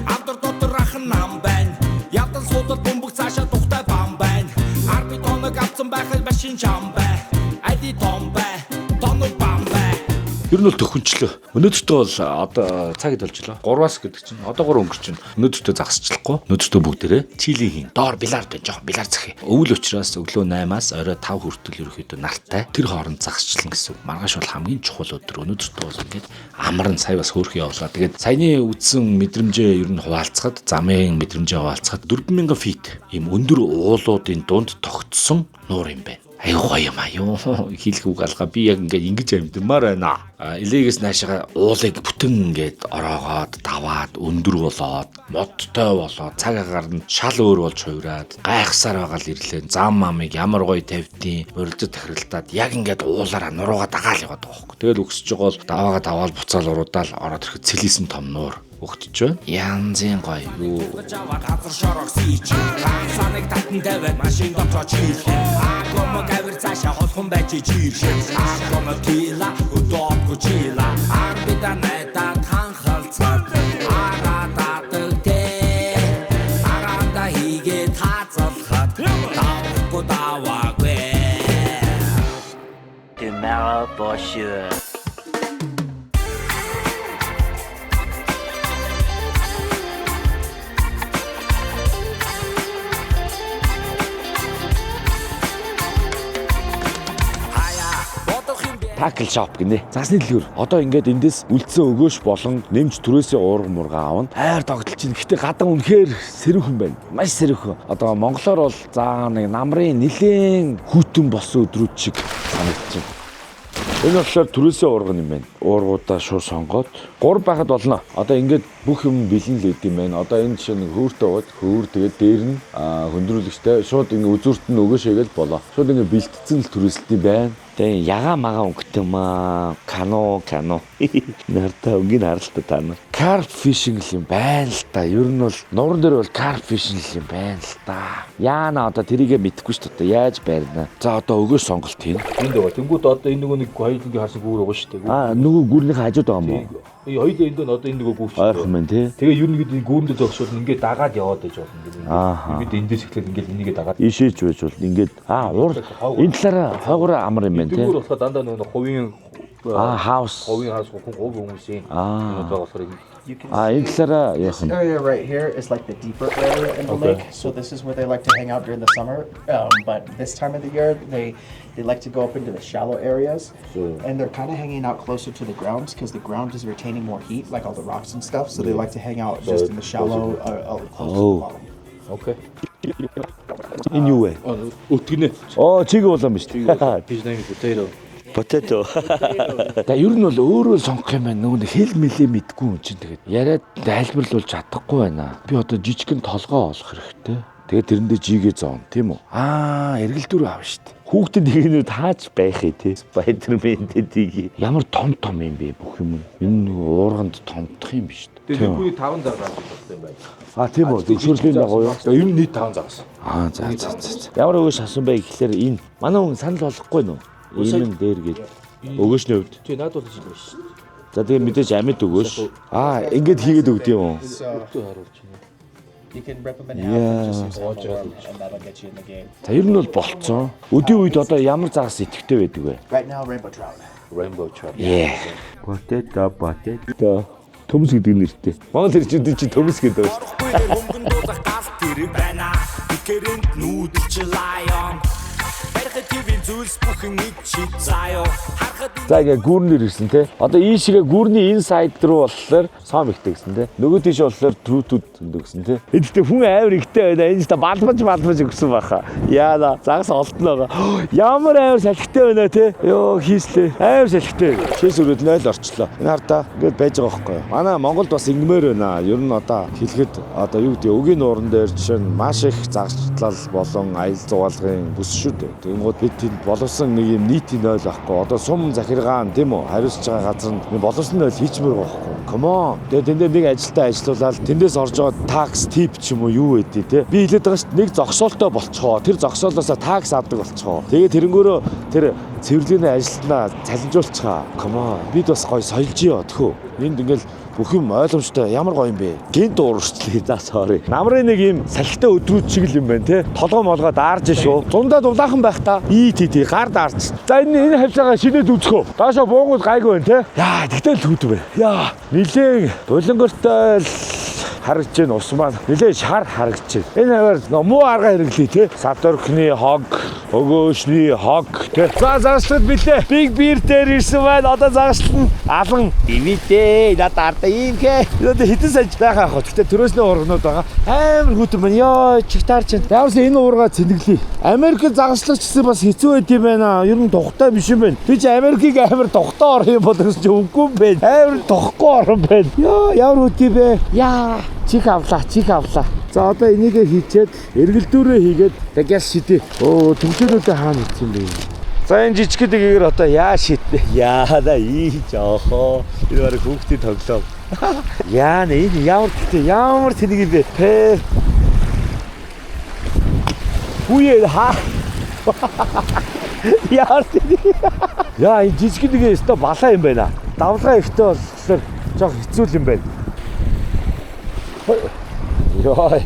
Амдар дотор ахан нам байна. Явдал суудал бөмбөг цаашаа тухтай бам байна. Арби тоног авцсан байхад машин чам бай. Айди том бай. Тоног бам бай. Ер нь бол төхөнчлөө. Өнөөдөртөө бол одоо цаг хэд болжлоо? 3-аас гэдэг чинь одоо 3 өнгөрч чинь. Өнөөдөртөө загасчлахгүй. Өнөөдөртөө бүгдээрээ chill ийн хийн. Доор бильярд байна. Жохон бильярд зах. Өвөл учраас өглөө 8-аас орой 5 хүртэл ерөөхдөө нартай. Тэр хооронд загасчлана гэсэн үг. Маргааш бол хамгийн чухал өдөр. Өнөөдөртөө бол ингээд амарн сая бас хөөрхөн явлаа. Тэгээд саяны үдсэн мэдрэмжээ ер нь хуваалцахад, замын мэдрэмжээ хуваалцахад 4000 feet ийм өндөр уулуудын дунд тогтсон нуур юм байна. Аюу гоё юм аа юу. Хэлэх үг алга би яг ингээд ингэж амьдмаар байна. LA гээс наашаа уулыг бүтэн ингээд ороогоод даваад өндөр болоод модтой болоод цаг агаар нь шал өөр болж хувираад гайхсаар байгаа л ирлээ. Зам мамыг ямар гоё тавьдیں۔ Морилзод тахиралдаад яг ингээд уулаараа нуруугаа дагаал яваад байгаа хөөхгүй. Тэгэл өгсөж байгаа бол даваага даваал буцаал уруудаал ороод ирэхэд цэлийсэн том нуур өгдөж байна. Янзын гоё юу. Аваад газар шорох сийч. Ганцаныг татан тавиад машин дотроо чийлээ. Акомо гавир цаашаа холхон байж чиршээ. Акомо тила өдөөгөө чила. Арбида найдаад ханхалцаад арададаг тэ. Араанда хийгээ таацалхад давхгүй даваагүй. Tomorrow for sure. Хаяа бодох юм бэ? Tackle shop гинэ. Засны дэлгүүр. Одоо ингээд эндээс үлдсэн өгөөш болон нэмж түрээсээ уурга мурга аавна. Хайр тогтолч чинь. Гэтэ гадан үнэхээр сэрүүхэн байна. Маш сэрүүхэн. Одоо монголоор бол заа нэг намрын нилээн хүйтэн болсон өдрүүд шиг санагдчихэв. Энэ болохоор түрээсээ уурга юм байна. Уургуудаа шууд сонгоод 3 байхад болно. Одоо ингээд бүх юм бэлэн л идэм байна. Одоо энэ жишээ нэг хөөртэй байгаад хөөр тэгээд дээр нь хөндрүүлэгчтэй шууд ингээд үзүүрт нь өгөөш хийгээл болоо. Шууд ингээд бэлтцэн л түрээсэлт юм байна. Тэгээ яга мага өнгөтэй маа. Кано кано. Нартаа өнгийг харалта та нар. Carp fishing л юм байна л та. Ер нь бол нууран дээр бол carp fishing л юм байна л та. Яана одоо тэрийгэ мэдэхгүй шүү дээ. Яаж барина? За одоо өгөөш сонголт хийн. Энд байгаа. Тэнгүүд одоо энэ нөгөө нэг хоёулангийн харсан гүүр байгаа шүү дээ. Аа нөгөө гүрнийхээ хажууд байгаа юм уу? Энэ хоёулаа энд байна. Одоо энэ нөгөө гүүр шүү дээ. Ойрхон байна тий. Тэгээ ер нь гээд энэ гүүрэндээ зогсоод ингээд дагаад яваад байж болно гэдэг. Ааха. Бид эндээс эхлээд ингээд энийгээ дагаад. Ишээж байж бол ингээд уур энэ талаараа хойгоороо амар юм байна тий. Тэнгүүр болохоор дандаа нөгөө хувийн Хаус. Хувийн хаус хүн говь хүмүүсийн Аа. юм байгаа болохоор ингэ Энэ талаараа яах юм? Area right here is like the deeper area in the lake. So this is where they like to hang out during the summer. But this time of the year, they like to go up into the shallow areas, and they're kind of hanging out closer to the ground because the ground is retaining more heat, like all the rocks and stuff. So they like to hang out just in the shallow, close to Oh. the bottom. Okay. Энэ юу вэ? Өтгөнэ. Оо, чиг улаан биш үү? His name is potato. Potato. За ер нь бол өөрөө сонгох юм байна. Нөгөө нэг хэл мэлээ мэдгүй юм чинь тэгээд яриад тайлбарлуулж чадахгүй байна. Би одоо жижигхэн толгой олох хэрэгтэй. Тэгээд тэрэндээ жигээ зоон, тийм үү? Эргэлдүүр аав шүү дээ. Хүүхдэд тэгнүү тааж байх ээ тий. Spider-Man тийг. Ямар том том юм бэ бүх юм. Энэ нөгөө уурганд томдох юм биш үү? Тэгээ нэг хүний 5 загас болсон юм байна. Тийм үү? Зөвшөөрлийн дагуу юу? Ер нь нийт 5 загас. За за за. Ямар өгөөш асан бэ гэхлээр энэ манай хүн санал болгохгүй нөө. Ийм юм дээр гээд өгөөшний хувьд. Тий наад бол жил байна шүү. За тэгээ мэдээж амьд өгөөш. Ингээд хийгээд өгд юм уу? So Өтөө харуулж байна. you can rip them in half and just use half a worm, and that'll get you in the game. За ер нь бол болцсон. Өдийн үед одоо ямар загас идэвхтэй байдаг вэ? Right now, rainbow trout. Rainbow trout. Yeah. Potato potato. Төмс гэдэг нэртэй. Монгол хэрчүүд чинь төмс гэдэг байна шүү дээ. Орохгүй хөнгөн дуулах гал тэрэг байна. Гэрэнд нүүдэлч lion. Барихад твийн зүйлс бүхэн нэг чиг заяо. Харахад За ингээ гүүрнэр ирсэн те. Одоо ийшээ гүүрний inside руу болохоор сом ихтэй гэсэн те. Нөгөө тийш болохоор trout үүд зөндөө гэсэн те. Энд хүн амар ихтэй байна. Энэ ч та балбаж балбаж өгсөн баха. Яана загас олдно байгаа. Ямар амар салхитай байна те. Йоо хийслээ. Амар салхитай. Чээс өрөөд 0 орчлоо. Энэ хардаа ингээд байж байгаа байхгүй юу. Манай Монголд бас ингэмээр байна. Ер нь одоо хэлэхэд одоо юу гэдэг өгийн нууран дээр жишээ нь маш их загасчлал болон аялал зугаалгын бүс шүү дээ. Тэгэнгүүт бид тэнд боловсон нэг юм нийтийн 0 авахгүй. Одоо сум захиргаан тийм үү хариуцж байгаа газар нь боловсон 0 хийчмээр байгаа байхгүй. Come on. Тэгээ тэн дээр нэг ажилтаа ажилуулаад тэндээс орж байгаа tax tip ч юм уу юу гэдэг те. Би хэлээд байгаа шүү дээ нэг зогсоолтой болцгоо. Тэр зогсоолоосоо tax авдаг болцгоо. Тэгээ тэрнгөөрөө тэр цэвэрлэгээний ажилтнаа цалинжуулчихаа. Come on. Бид бас гоё соёлжээ тхөө. Энд ингээл бүх юм ойлгомжтой ямар гоё юм бэ? Гинт уурчлаа. За sorry. Намрын нэг юм салхитай өдрүүд шиг л юм байна те. Толгой молгоо даарж шүү. Зундаа дулаахан байх та. И ти ти гар даарч. За энэ хавцаагаа шинээд үзэхөө. Доошо буугууд гайгүй байна те. Яа, тэгтэл л хүүт байна. Яа, нилээн булангортой л харагдж байна ус маань. Нилээн шар харагдж байна. Энэ хаваар муу арга хэрэглэе те. Садоркны хог Өгөөшний хог тэ. За, загасчлал билээ. Big Bear дээр ирсэн байна. Одоо загасчлал нь алан. Имидээ. Надад арда ийм хэ. Одоо хэдэн сая байх аах вэ? Гэтэ төрөөсний уурганууд байгаа. Амар хүтэн байна. Йоо, чигтар чинь. Ямарс энэ уурга цэнэглэе. Америк загаслагч гэсэн бас хэцүү байт юм байна. Ер нь тухтай биш юм байна. Би чи Америкийг амар тухтай орох юм бол гэсэн чи үгүй юм байна. Амар тухгүй орон байна. Йоо, ямар хүт юм бэ? Яа, чих авлаа, чих авлаа. За, одоо энийг хийчээд эргэлдүүрээ хийгээд тэгээс шидэ. Өө, төвчөөнүүдээ хаана хийсэн бэ? За, энэ жижиг дэгээр одоо яа шидэ? Яа да ий жоохоо. Энэ бараг хүүхдийн тоглоом. Яа нэ, энэ ямар гэхдээ ямар тэнэг юм бэ? Пэ. Үе ха. Яар тэнэг. Яа, энэ жижиг дэгээ өстө балаа юм байна. Давлгаа ихтэй болохоор жоох хэцүү юм байна. Йой,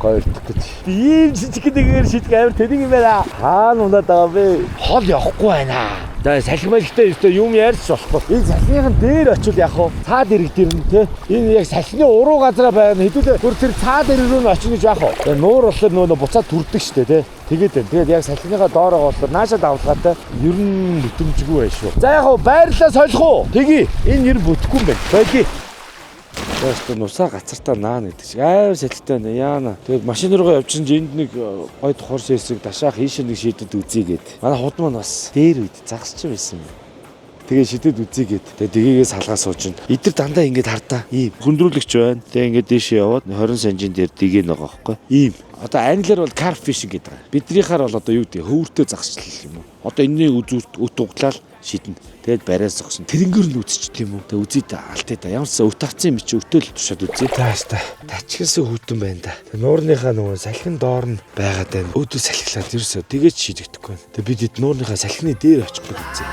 гоёрдох гэж. Ийм жижиг нэгээр шидэх амар тэнэг юм байна. Хаана унаад байгаа бэ? Хол явахгүй байна. За, салхи малхитай өстө юм ярьж болохгүй. Энэ салхиныхан дээр очивол яах вэ? Цаад ирэг дээр нь те. Энэ яг салхины уруу газараа байна. Хэдүүлээ бүр тэр цаад ирэг рүү нь очино гэж яах вэ? Тэгээ нуур болохоор нөгөө буцаад түрдэг штэ те. Тэгээд байна. Тэгээд яг салхиныхаа доор байгаа болохоор нааша давлгаатай ер нь бүтэмжгүй байх шүү. За, яг уу байрлалаа солих уу? Тэгье. Энэ ер нь бүтэхгүй юм байна. Боли. Тэгээс нусаа гацартаа наана гэдэг шиг амар сэлттэй байна. Яана. Тэгээд машин руугаа явчихсан чи энд нэг гой тухарс хэсэг дашаах ийш нэг шидэд үзье гэд. Манай худ маань бас дээр үед загасч байсан юм. Тэгээ шидэд үзье гэд. Тэгээ дэгийгээ салгаа сууж ин. Эдэр дандаа ингэж хардаа. Ийм хөндрүүлэгч байна. Тэгээ ингээд дээшээ яваад 20 санжин дээр дэгээ нэг байгаа байхгүй. Ийм. Одоо англиар бол carp fishing гэдэг байгаа. Биднийхаар бол одоо юу гэдэг, хөвөртэй загасчлал юм уу? Одоо энэний үзүүрт өт углаал шидэнэ. Тэгээд бариа зогсон. Тэрнгээр нь үзчих тийм үү? Тэгээ үзье да, алтаа да. Ямар ч өт авцсан юм чи өтөөл тушаад үзье. За, хаста. Тачгсан хүтэн байна да. Тэгээ нуурныхаа нөгөө салхин доор нь байгаад байна. Өөдөө салхилаад ерөөсөө тэгээд шидэгдэхгүй байна. Тэгээ бид хэд нуурныхаа салхины дээр очих гэж үзье.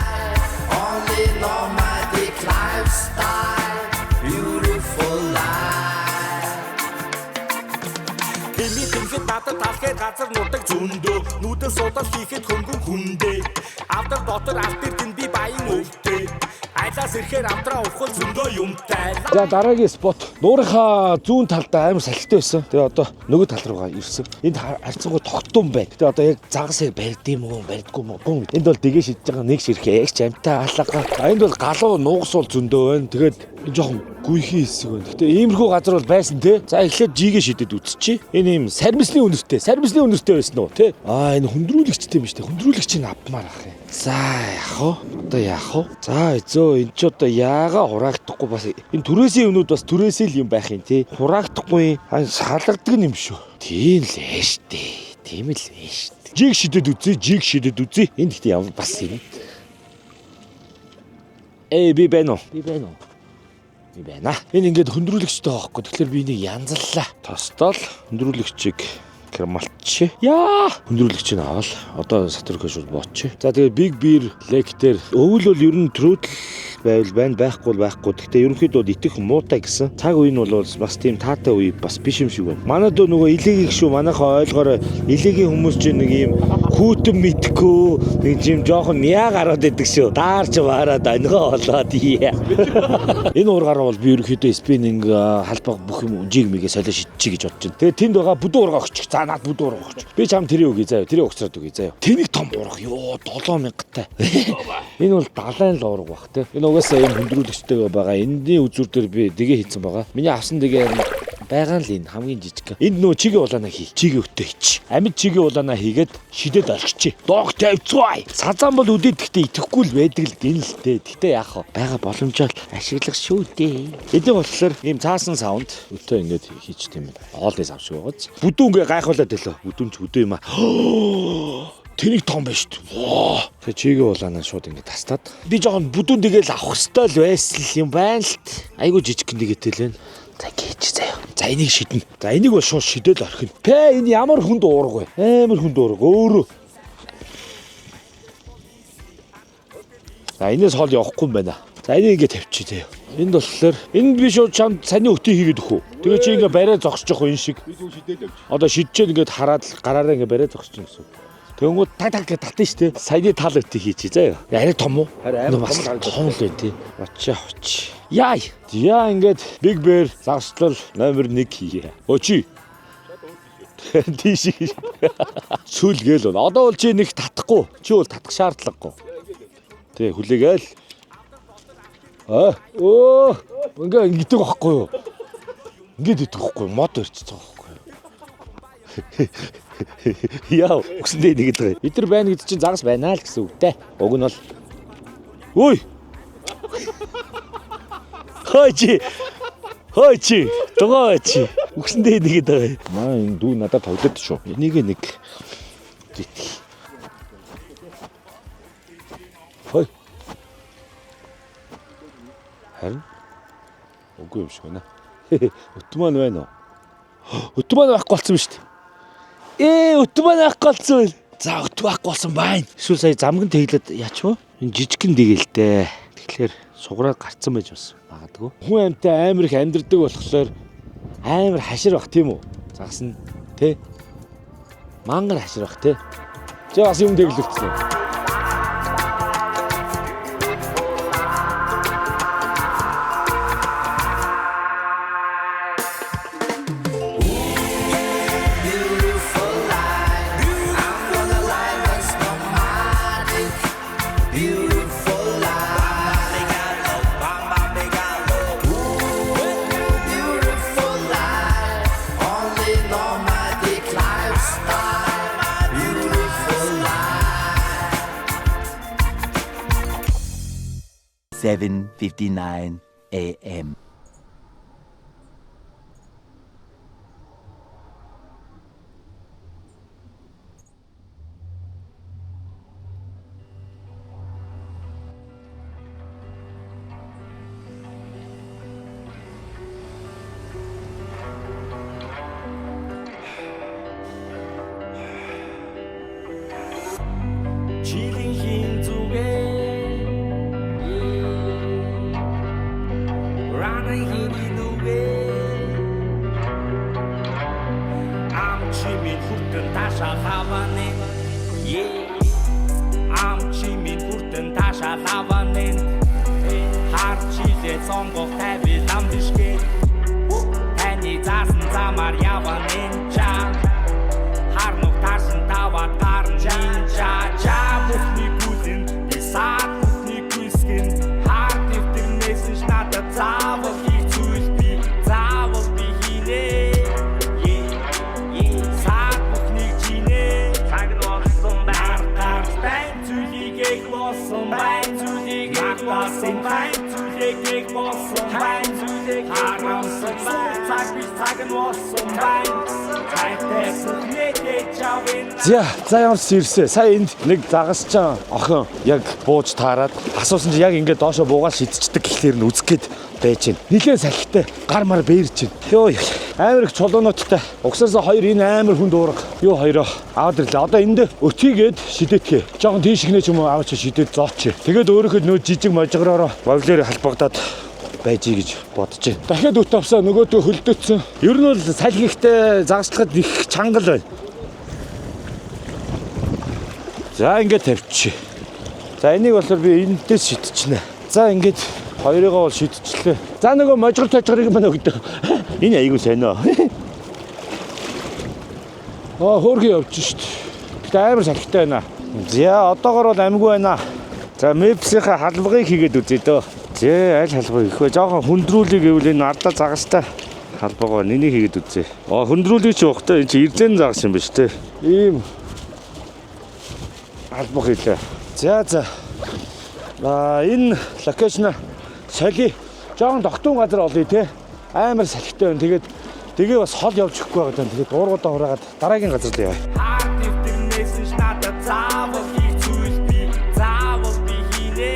Only nomadic lifestyle, beautiful life. Тэми тэнхэд надад талхээ газар нутаг зөндөө. Нүдэн судал хийхэд хөнгөн хүндээ. Авдар дотор алт эрдэн би баян өвдөө. Айлаас ирэхээр амтраа ухал зөндөө юмтай. За, дараагийн spot. Нуурынхаа зүүн талдаа амар салхитай байсан. Тэгээ одоо нөгөө тал руугаа ирсэн. Энд харьцангуй тогтун байна. Тэгээ одоо яг загас яг барьд юм уу, барьдгүй юм уу? Гүн. Энд бол дэгээ шидэж байгаа нэг ширхээ яг ч амтай алга. А энд бол галуу нуугс бол зөндөө байна. Тэгээд энэ жоохон гүйхэн хэсэг байна. Гэтэ иймэрхүү газар бол байсан те. За, эхлээд жигээ шидэд үзчихье. Энэ ийм сармисны үнэртэй. Сармисны үнэртэй байсан уу те? Аа, энэ хүндрүүлэгчтэй юм шүү дээ. Хүндрүүлэгчийг авмаар ах юм. За, яах вэ? Одоо яах вэ? За, эзөө, энэ ч одоо яага хураагдахгүй, бас энэ түрээсийн юмнууд бас түрээсээ л юм байх юм тий. Хураагдахгүй, аа, салгадаг юм шүү. Тийм л ээ штэ. Тийм л ээ штэ. Jig шидэд үзье, jig шидэд үзье. Энэ гэхдээ ямар бас юм. Ээ, би байна уу? Би байна уу? Би байна. Энэ ингээд хөндрүүлэгчтэй байгаа байхгүй. Тэгэхээр би энийг янзаллаа. Тостол хөндрүүлэгчийг кермалчи. Яа! Хөндрүүлэгчийг авал одоо сатуркоо шууд боочи. За, тэгээд Big Bear Lake дээр өвөл бол ер нь trout байвал байна, байхгүй бол байхгүй. Гэхдээ ерөнхийдөө бол итгэх муутай гэсэн. Цаг үе нь бол бас тийм таатай үе бас биш юм шиг байна. Манайд нөгөө илээгийг шүү, манайхаа ойлгоорой. Илээгийн хүмүүс чинь нэг юм хүүтэн мэдхгүй нэг юм жоохон мяа гараад идэг шүү. Даарч ваарад онигоо болоод ия. Энэ уургаар бол би ерөнхийдөө spinning, халбаг, бүх юм jig мэгээ солио шидчихье гэж бодож байна. Тэгээ тэнд байгаа бүдүүн уурга өгчих. За, наад бүдүүн уурга өгч. Би чам тэрийг өгье заяа. Тэрийг угсраад өгье заяа. Тэнийг том уурга ёо, 7000-тай. Энэ бол далайн л уурга бах те. Энэ угаасаа ийм хүндрүүлэгчтэй байгаа. Энэний үзүүр дээр би дэгээ хийцэн байгаа. Миний авсан дэгээ байгаа л энэ хамгийн жижиг. Энд нөө чигээ улаанаа хий. Чигээ өтөө хийч. Амьд чигээ улаанаа хийгээд шидэд орхичих. Дог тавьцгаая. Сазаан бол үдээд гэхдээ итгэхгүй л байдаг л гин л дээ. Гэхдээ яах вэ? Байгаа боломжоор ашиглах шүү дээ. Эдгээр болохоор ийм цаасан савнд өтөө ингэж хийч тийм ээ. Хоолны сав шиг байгааз. Бүдүүн ингээ гайхуулаад төлөө. Бүдүүн ч өдөө юм аа. Тэнийг том байж шүү дээ. Тэгээ чигээ улаанаа шууд ингэ тастаад. Би жоохон бүдүүн дэгээл авах хэвээр л байсан юм байна л. Айгу жижигхэн дэгээтэй л байна. За, гээч заяа. За, энийг шидэнэ. За, энийг бол шууд шидэл орхино. Пэ, энэ ямар хүнд уурга вэ? Амар хүнд уурга өөрөө. За, энэс хол явахгүй юм байна. За, энийг ингэ тавьчих заяа. Энд болохоор энд би шууд чамд саний өтий хийгээд өгөх үү? Тэгээ чи ингэ бариа зогсож явах энэ шиг. Би зүг шидэл явж. Одоо шидчихээд ингээд хараад л гараараа ингэ бариа зогсож гэсэн. Тэнгүүд таг таг гэж татна шүү дээ. Саяны тал өтий хийчихье заяа. Арай том уу? Харин амар Бас том л харагдаж том л байна тий. Очоо очи. Яа. Яа, ингээд Big Bear загасчлал номер 1 хийе. Очи. Тийш. Цүлгээл бол. Одоо бол чи нэг татахгүй. Чи бол татах шаардлагагүй. Тий, хүлээгээл. Аа, өө, ингээ ингэдэг байхгүй юу? Ингээд идэх байхгүй юу? Мод ирчихэж байгаа байхгүй юу? Яа, үгсэндээ нэг гэдэг. Бид нар байна гэдэг чинь загас байна л гэсэн үг дээ. Уг нь бол. Ой. Хойчи. Хойчи. Дугаач. Үгсэндээ нэг гэдэг. Маа энэ дүү надад тоглоод шүү. Энийг нэг гитл. Хой. Харин үгүй юм шиг байна. Өт маань байна уу? Өт маань байхгүй болсон юм шүү дээ. Өт маань байхгүй болсон байна. За өт байхгүй болсон байна. Эсвэл сая замган тэглээд яач вэ? Энэ жижигхэн дэгэлтэй. Тэгэхээр сугараад гарцсан байж бас магадгүй. Хүн амьтаа амар их амьдрдаг болохоор амар хашир бах тийм үү? Загас нь тэ? Мангар хашир бах тэ? Чи бас юм тэглэгдсэн. Seven 59 a.m. Жилийн хин зүгээ Рана хиний нүгэ Ам чимин хүртэн таашаа хаванэ Ам чимин хүртэн таашаа хаванэ Хар чилээ сонгох тавил ам биш гэ Таны заасан замаар явна ча Хар нүх таарсан таваад гарна ча ча бүхний гүлэн би саад бүхний гүсгэн хар дэвтэрнээс нь надад заавал хийх зүйл би заавал би хийнэ. Саад бүхнийг жинэ цаг нь болсон байна гарч байн зүйлийг эх болсон байн зүйлийг эх болсон байн зүйлийг эх болсон байн зүйлийг харамсан цаг биш цаг нь болсон байна цайтай бүхнээ чавын. За ямар ч ирсэ. Сая энд нэг загасчан охин яг бууж таарад асуусан чи яг ингээд доошо буугаал шидчихдэг гэхлээр нь үзэх гээд байж гин. Нилээн салхитай гар мар бээрч гин. Йоо амар их чулуунуудтай. Угсаасаа хоёр энэ амар хүнд уурга. Юу хоёроо аваад ирлээ. Одоо энд өтийгээд шидэтгэ. Жохон тийш ихнэ ч юм уу аваач шидэт зооч. Тэгээд өөрөөхөө нөө жижиг можгороороо вовлоор халбагдаад байж гэж бодож байна. Дахиад өт авсаа нөгөөдөө хөлдөөцсөн. Ер нь бол салхи ихтэй загасчлахад их чангал байна. За ингээд тавьчих. За энийг болохоор би энэс шидчихнэ. За ингээд хоёрыгоо бол шидчихлээ. За нөгөө можгор тожгорыг мань өгдөө. Энэ айгүй сайн оо. Аа хөөрхөн явж шít. Гэтэ амар салхитай байна. За одоогор бол амгүй байна. За Мепсийнхаа халбагыг хийгээд үзье дөө. Зэ аль халбаг их вэ? Жохон хүндрүүлэг гэвэл энэ ардаа загастай халбаг байна. Энийг хийгээд үзье. Аа хүндрүүлэг чи ухтай энэ чи эрзэн загас юм биш үү? Ийм халбаг хийлээ. За. Аа энэ location соли жохон тогтун газар олъё те. Амар салхитай байна. Тэгээд тэгээ бас хол явж өгөхгүй байгаа даа. Тэгээд уургуудаа хураагаад дараагийн газар руу явъя. Хар дэвтэрнээс нь надад заавал хийх зүйл би заавал би хийнэ.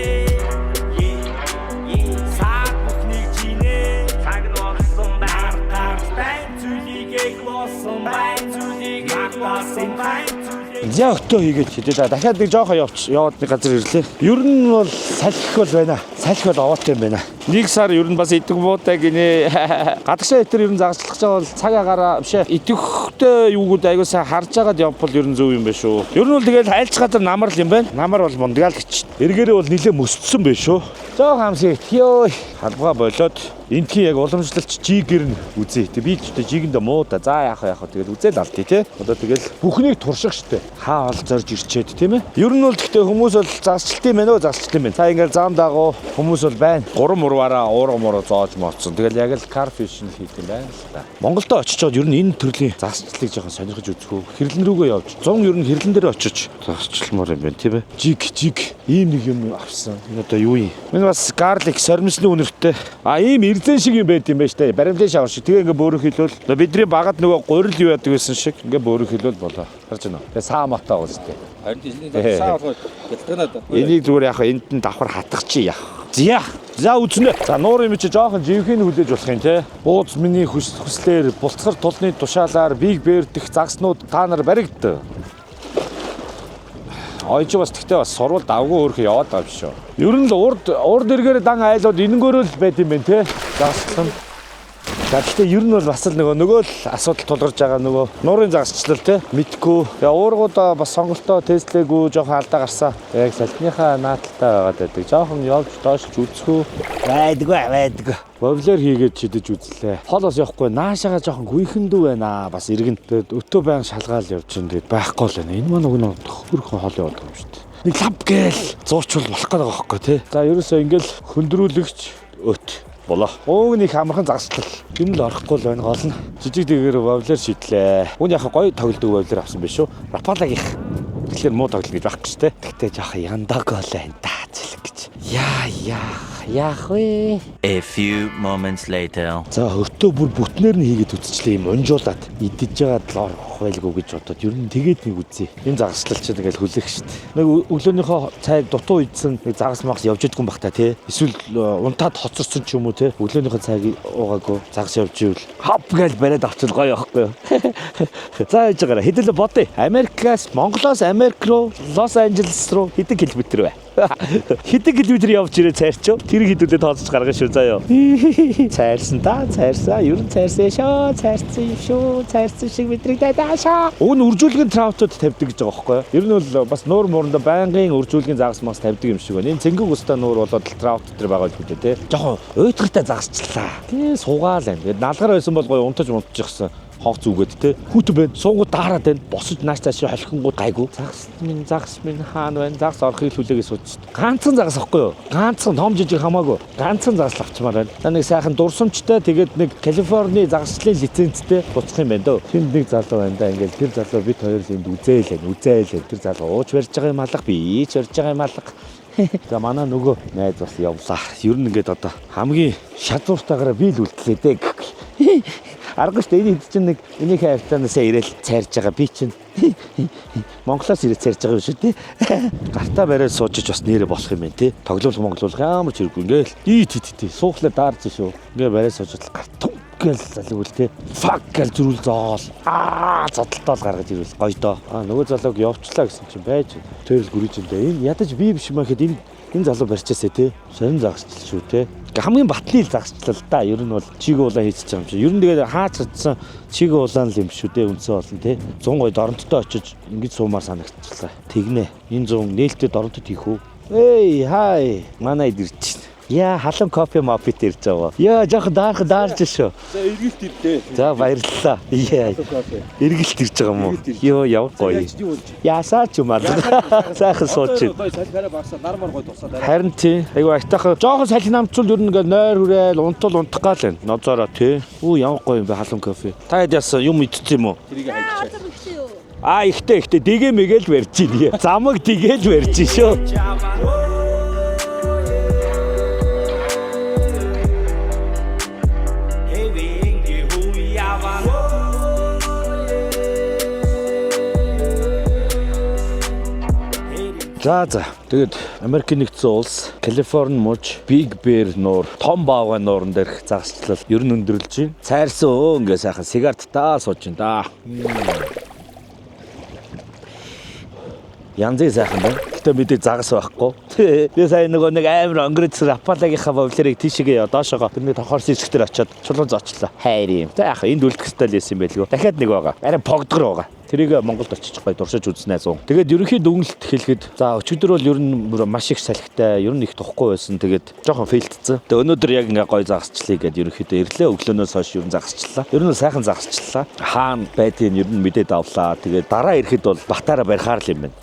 Саад бүхнийг жинэ цаг нь болсон байна гарч байн зүйлийг эх болсон байн зүйлийг эх болсон байн зүйлийг За өтөө хийгээд шидээ. Дахиад нэг жоохон яваад нэг газар ирлээ. Ер нь бол салхи бол байна. Салхи бол овоотой юм байна. Нэг сар ер нь бас идэг буутай гинэ. Гадагшаа итэр ер нь загасчлах жаа бол цаг агаараа биш идэвхтэй юугууд айгуу сайн харж агаад явбал ер нь зөв юм байна шүү. Ер нь бол тэгэл айлч газар намар л юм байна. Намар бол мундаг л гэж. Эргээрээ бол нилээ мөсцсөн байх шүү. Жоох хамсыг. Йой. Халбага болоод Эндхийн яг уламжлалч jigger нь үзье. Тэг би ч одоо jig эндээ муу да. За яах вэ, яах вэ, тэгэл үзэл алдъя те. Одоо тэгэл бүхнийг турших штэ. Хаа ол зорж ирчээд, тийм ээ. Ер нь бол гэхдээ хүмүүс бол засчлт юм байна уу, засчлт юм байна. Та ингээл зам дагуу хүмүүс бол байна. Гурван мурваараа уурга муруу зоож моцсон. Тэгэл яг л car fishing хийх юм байна л та. Монголдо очиж чад ер нь энэ төрлийн засчлалыг жоохон сонирхож үзэх үү. Хэрлэн рүүгээ явж. 100 ер нь хэрлэн дээр очиж засчилмаар юм байна, тийм ээ. Jig jig ийм нэг юм авсан. Энэ одоо юу юм? Энэ бас garlic, сормисны үнэртэй. А, ийм эрзэн шиг юм байт юм байна штэ. Баримлын шавар шиг. Тэгээ ингээ бөөрөх хилвэл бидний багад нөгөө гурил юу яадаг байсан шиг ингээ бөөрөх хилвэл болоо. Харж байна уу? Тэгээ саа матаа байгаа зү. Харин тийм, саа болгоо ялтганаад. Энийг зүгээр яг энд нь давхар хатгах чи яах. Зя. За, үзнэ. За, нуур юм чи жоохон живхийг хүлээж болох юм те. Бууз миний хүслээр булцгар тулны тушаалаар Big Bear дэх загаснууд та нар баригд. Ойж бас тэгтээ бас сурвал давгүй өөрхөн яваад байгаа юм шүү. Ер нь л урд урд эргээр дан айлууд энэнгөөрөө л байд юм байна те. Загасчлал. За, гэхдээ ер нь бол бас л нөгөө л асуудал тулгарч байгаа нөгөө нуурын загасчлал те, мэдгүй. Я уургуудаа бас сонголтоо тестлээгүй, жоохон алдаа гарсан. Яг салхиныхаа нааталтай байгаад байдаг. Жоохон явж доошлж үзэхүү байдгүй байдгүй. Воблер хийгээд шидэж үзлээ. Хол бас явахгүй, наашаага жоохон гүйхэндүү байна. Бас иргэн. Тэгээд өтөө баян шалгаал явж чинь тэгээд байхгүй л байна. Энэ маань уг нь хөрхөн хол яваад байгаа юм шүү дээ. Нэг лав гээл зуучвал болох гээд байгаа байхгүй тий. За, ерөөсөө ингээл хөндрүүлэгч өт болоо. Ууг нэг амархан загасчлал. Юм л орохгүй л байна гол нь. Жижиг дэгээр воблер шидлээ. Үн яг гоё тоглодог воблер авсан биш үү? Рапалагийнх. Тэгэхээр муу тоглол гэж байхгүй шүү дээ. Тэгтээ жоохон яндаг л байна да зэлэг гэж. Яа яа яах вэ? A few moments later. За, өтөө бүр бүтнээр нь хийгээд үзчихлээ юм унжуулаад идэж байгаа л орох байлгүй гэж бодоод ер нь тэгээд нэг үзье. Энэ загасчлал чинь ингээл хүлээх шүү дээ. Нэг өглөөнийхөө цайг дутуу идсэн нэг загас магас явж идэггүй юм бах та тий. Эсвэл унтаад хоцорсон ч юм уу тий. Өглөөнийхөө цайг уугаагүй загас явж ивэл хап гэж бариад авчвал гоё байхгүй юу? За, яж байгаараа хэдүүлээ бодъё. Америкаас, Монголоос Америк руу, Лос Анжелес руу хэдэн километр вэ? Хэдэн километр явж ирээ цайрчив. Тэр хэдүүлээ тооцож гаргана шүү заяа. Цайрсан та, цайрсан. Ер нь цайрсан шүү. Цайрсан юм шүү. Цайрсан шиг мэдрэгдээд аашаа. Уг нь үржүүлгийн trout ууд тавьдаг гэж байгаа байхгүй юу? Ер нь бол бас нуур мууранда байнгын үржүүлгийн загас мас тавьдаг юм шиг байна. Энэ цэнгэг устай нуур болоод л trout дээр байгаа л үү те. Жохон уйтгартай загасчлаа. Тий, суугаал юм. Тэгээд налгаар байсан бол гоё унтаж унтчихсан хог зүгээд те, хүүтэн байна, суунгууд daarаад байна, босож нааш цааш холхингууд гайгүй. Загас минь, загас минь хаана байна? Загас орохыг хүлээгээ сууж, ганцхан загас ахгүй юу? Ганцхан, том жижиг хамаагүй ганцхан загас авчмаар байна. Та нэг сайхан дурсамжтай, тэгээд нэг Калифорни загасчлалын лицензтэй буцах юм байна дөө. Тэнд нэг залуу байна да. Ингээл тэр залуу бит хоёр л энд үзээл байна, үзээл байна. Тэр залуу ууч барьж байгаа юм алга, би ч барьж байгаа юм алга. За, манай нөгөө найз бас явлаа. Ер нь ингээд одоо хамгийн шазууртайгаараа би л үлдлээ дээ. Аргагүй шүү дээ. Энэ хэд чинь нэг энийхээ хавьтаанасаа ирээл цайрж байгаа. Би чинь Монголоос ирээд цайрж байгаа юм шүү дээ. Гартаа бариад суучиж бас нэрэ болох юм байна тий. Тоглоулах монголуулах ямар ч хэрэггүй ингээл. И ти ти ти суухлаа даарж шүү. Ингээ бариад суучвал гарт түм гэл залгуул тий. Fuck гэл зүрүүл зоол. Аа, зодтолтоо гаргаж ирвэл гоё доо. Аа, нөгөө залууг явчлаа гэсэн чинь байж. Тэр л гүрэж юм дээ. Энэ ядаж би биш юм аа гэхэд энэ залуу барьчаасаа тий. Сонин загасчлал шүү тий. Хамгийн батлын л загасчлал да. Ер нь бол чиг улаан хийчихэж байгаа юм чи. Ер нь тэгээд хаач чадсан чиг улаан л юм шүү дээ. Үндсэн олон тий. 100 гоё доронттой очиж ингэж суумаар санагдчихлаа. Тэгнэ. Энэ 100 нээлттэй доронтод хийх үү? Эй, хай. Манай ирж байна. Яа, халуун кофе мопит ирж байгаа. Яа, жоохон даарх даарж шүү. За, эргэлт ирдээ. За, баярлалаа. Яа. Эргэлт ирж байгаа юм уу? Йоо, яв гоё. Яасаа ч юм аа. Сайхан сууч. Гоё салхиараа багсаа нар мар гоё тусаа дараа. Харин тий. Айгу айтайхан. Жоохон салхи намцвал ер нь ингээ нойр хүрээл унтал унтах гал байна. Нозоороо тий. Үу, ямар гоё юм бэ халуун кофе. Та хэд яасан юм идсэн юм уу? Тэрийг хайчих. Аа, ихтэй ихтэй дэгэ мэгээл барьж ийн. Замаг тэгээл барьж ийн шүү. За. Тэгээд Америкийн нэгдсэн улс, Калифорни мужи, Big Bear нуур, том баавгай нууран дээрх загасчлал ер нь өндөрлөж байна. Цайрсан өө ингээ сайхан сигартаа сууж байна да. Янзын сайхан байна. Гэтэ мэдээ загас байхгүй. Би сая нөгөө нэг амар өнгөрөөс Рапалагийнхаа воблерыг тийшээгээ доошоогоо тэрний тохоорсон хэсэг дээр очиод чулуун зоочлоо. Хайр юм. За, яах энд үлдэх ёстой л байсан юм байлгүй. Дахиад нэг байгаа. Арай погдгор байгаа. Тэрийг Монголд очиж гоё туршиж үзнэ 100. Тэгээд ерөнхий дүгнэлт хэлэхэд, за, өчигдөр бол ер нь бүр маш их салхитай, ер нь их тухгүй байсан. Тэгээд жоохон fail дсэн. Тэгээд өнөөдөр яг ингээ гоё загасчлаа гэдээ ерөнхийдөө ирлээ. Өглөөнөөс хойш ер нь загасчлаа. Ер нь сайхан загасчлаа. Хаана байдгийг ер нь мэдээд авлаа. Тэгээд дараа ирэхэд бол батаараа барихаар л юм байна.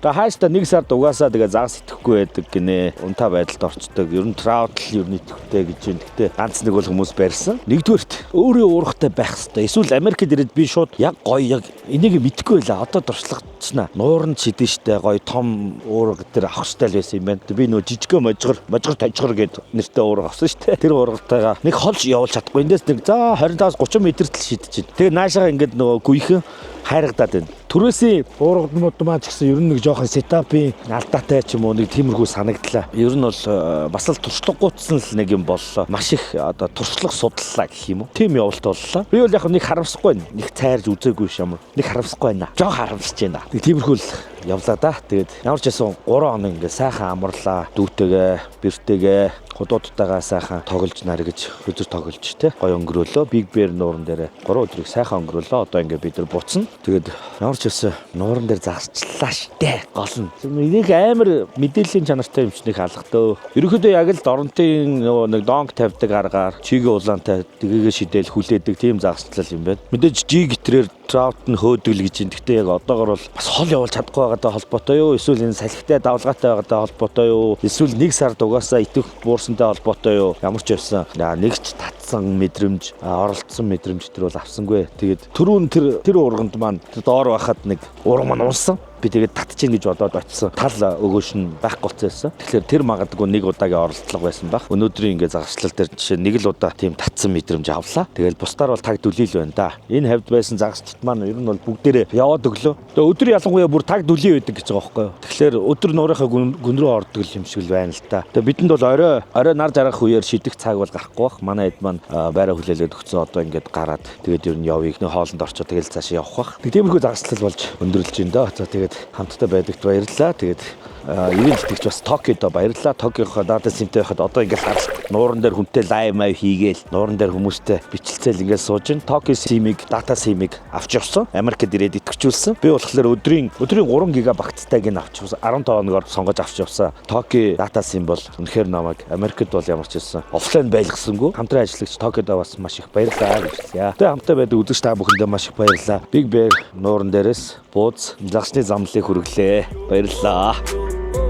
Тэгээ хаашта нэг сард угаасаа тэгээ загас идэхгүй байдаг гинэ. Унтаа байдалд орчдөг. Ер нь trout л ер нь идэвхтэй гэж юм. Гэтэ ганц нэг бол хүмүүс барьсан. Нэгдүгээрт, өөрөө уургатай байх хэвээр. Эсвэл Америкт ирээд би шууд яг гоё, яг энийг мэдэхгүй байлаа. Одоо туршлагачна. Нууранд шидэн штэ, гоё том уурга тэр авах штэ л байсан юм байна. Би нөө жижигхэн можгор можгор тожгор гэд нэртэй уурга авсан штэ. Тэр уургатайгаа нэг холж явуулж чадахгүй. Эндээс нэг за 25-аас 30 метрт л шидэж чинь. Тэгээ наашаага ингээд нөгөө гүйхэн хайргадаад байна. Түрээсийн уургадмууд маань ч гэсэн ер нь нэг жоохон setup ын алдаатай ч юм уу, нэг тиймэрхүү санагдлаа. Ер нь бол бас л туршлагагуутсан л нэг юм боллоо. Маш их одоо туршлага судлаа гэх юм уу. Тийм явуулт боллоо. Би бол яг нэг харамсахгүй байна. Нэг цайрж үзээгүй ш ямар. Нэг харамсахгүй байна. Жоо харамсаж байна. Нэг тиймэрхүү л явлаа да. Тэгээд ямар ч байсан 3 хоног ингээ сайхан амарлаа. Дүүтэйгээ, бэртэйгээ, худуудтайгаа сайхан тоглож наргиж, хөзөр тоглож те гоё өнгөрөөлөө. Big Bear нууран дээр 3 өдрийг сайхан өнгөрөөлөө. Одоо ингээ бид нар буцна. Тэгээд ямар ч байсан нууран дээр загасчлаа штэ. Гол нь. Энийг амар мэдээллийн чанартай юм чинь их алгадөө. Ерөнхийдөө яг л доронтын нөгөө нэг донг тавьдаг аргаар чигээ улаантай тэгээгээ шидэл хүлээдэг тийм загасчлал юм байна. Мэдээж jig гитрээр trout нь хөөдөг л гэж юм. Гэхдээ яг одоогор бол бас хол явуулж чадахгүй байгаатай холбоотой юу? Эсвэл энэ салхитай давлгаатай байгаатай холбоотой юу? Эсвэл нэг сард угаасаа итгэх буурсантай холбоотой юу? Ямар ч байсан нэг ч татсан мэдрэмж, оролцсон мэдрэмж тэр бол авсангүй. Тэгээд түрүүн тэр уурганд маань доор байхад нэг уурга маань унсан. Би тэгээд татчихъя гэж бодоод очисон. Тал өгөөш нь байхгүй болсон. Тэгэхээр тэр магадгүй нэг удаагийн оролдлого байсан байх. Өнөөдрийн ингээ загасчлал дээр жишээ нэг л удаа тийм татсан мэдрэмж авлаа. Тэгэл бусдаар бол таг дүлий л байна да. Энэ хавьд байсан загасчд маань ер нь бол бүгдээрээ яваад өглөө. Тэгээ өдөр ялангуяа бүр таг дүлий байдаг гэж байгаа байхгүй юу. Тэгэхээр өдөр нуурынхаа гүн рүү ордог юм шиг л байна л та. Тэгээ бидэнд бол орой орой нар жаргах үеэр шидэх цаг бол гарахгүй бах. Манай хэд маань байраа хүлээлгээд өгцөн, одоо ингээд гараад тэгээд ер нь явъя. Нэг хоолнд орчоо, тэгэл цаашаа явах бах. Тэг тиймэрхүү загасчлал болж өндөрлөж байна доо. За, тэгээд хамтдаа байдагт баярлалаа. Тэгээд ивээн тэтгэгч бас Токиодо баярлалаа. Токиохоо data SIM тэй байхад одоо ингээд харал нууран дээр хүнтэй live мав хийгээл, нууран дээр хүмүүстэй бичлцэл ингээд сууж ин. Токио SIM-ийг, data SIM-ийг авч явсан. Америкт ирээд идэвхжүүлсэн. Би болохоор өдрийн 3 гигабайтайг нь авч явсан. 15 хоногор сонгож авч явсан. Токио data SIM бол үнэхээр намайг Америкт бол ямар ч байсан offline байлгасангүй. Хамтран ажиллагч Токиодо бас маш их баярлалаа гэж хэлье. Тэгээ хамтаа байдаг үзэгч та бүхэндээ маш их баярлалаа. Big Bear нууран дээрээс бууз загсны замлыг хүргэлээ. Баярлалаа.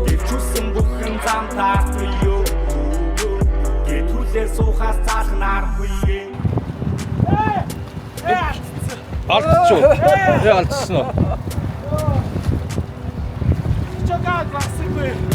Гэвчүүлсэн бүхэн зам тааргүй юу? Гэтүүлээ суухаас заалнааргүй. Алдчих уу? Яа, алдчихсан уу? Чогаг басгүй.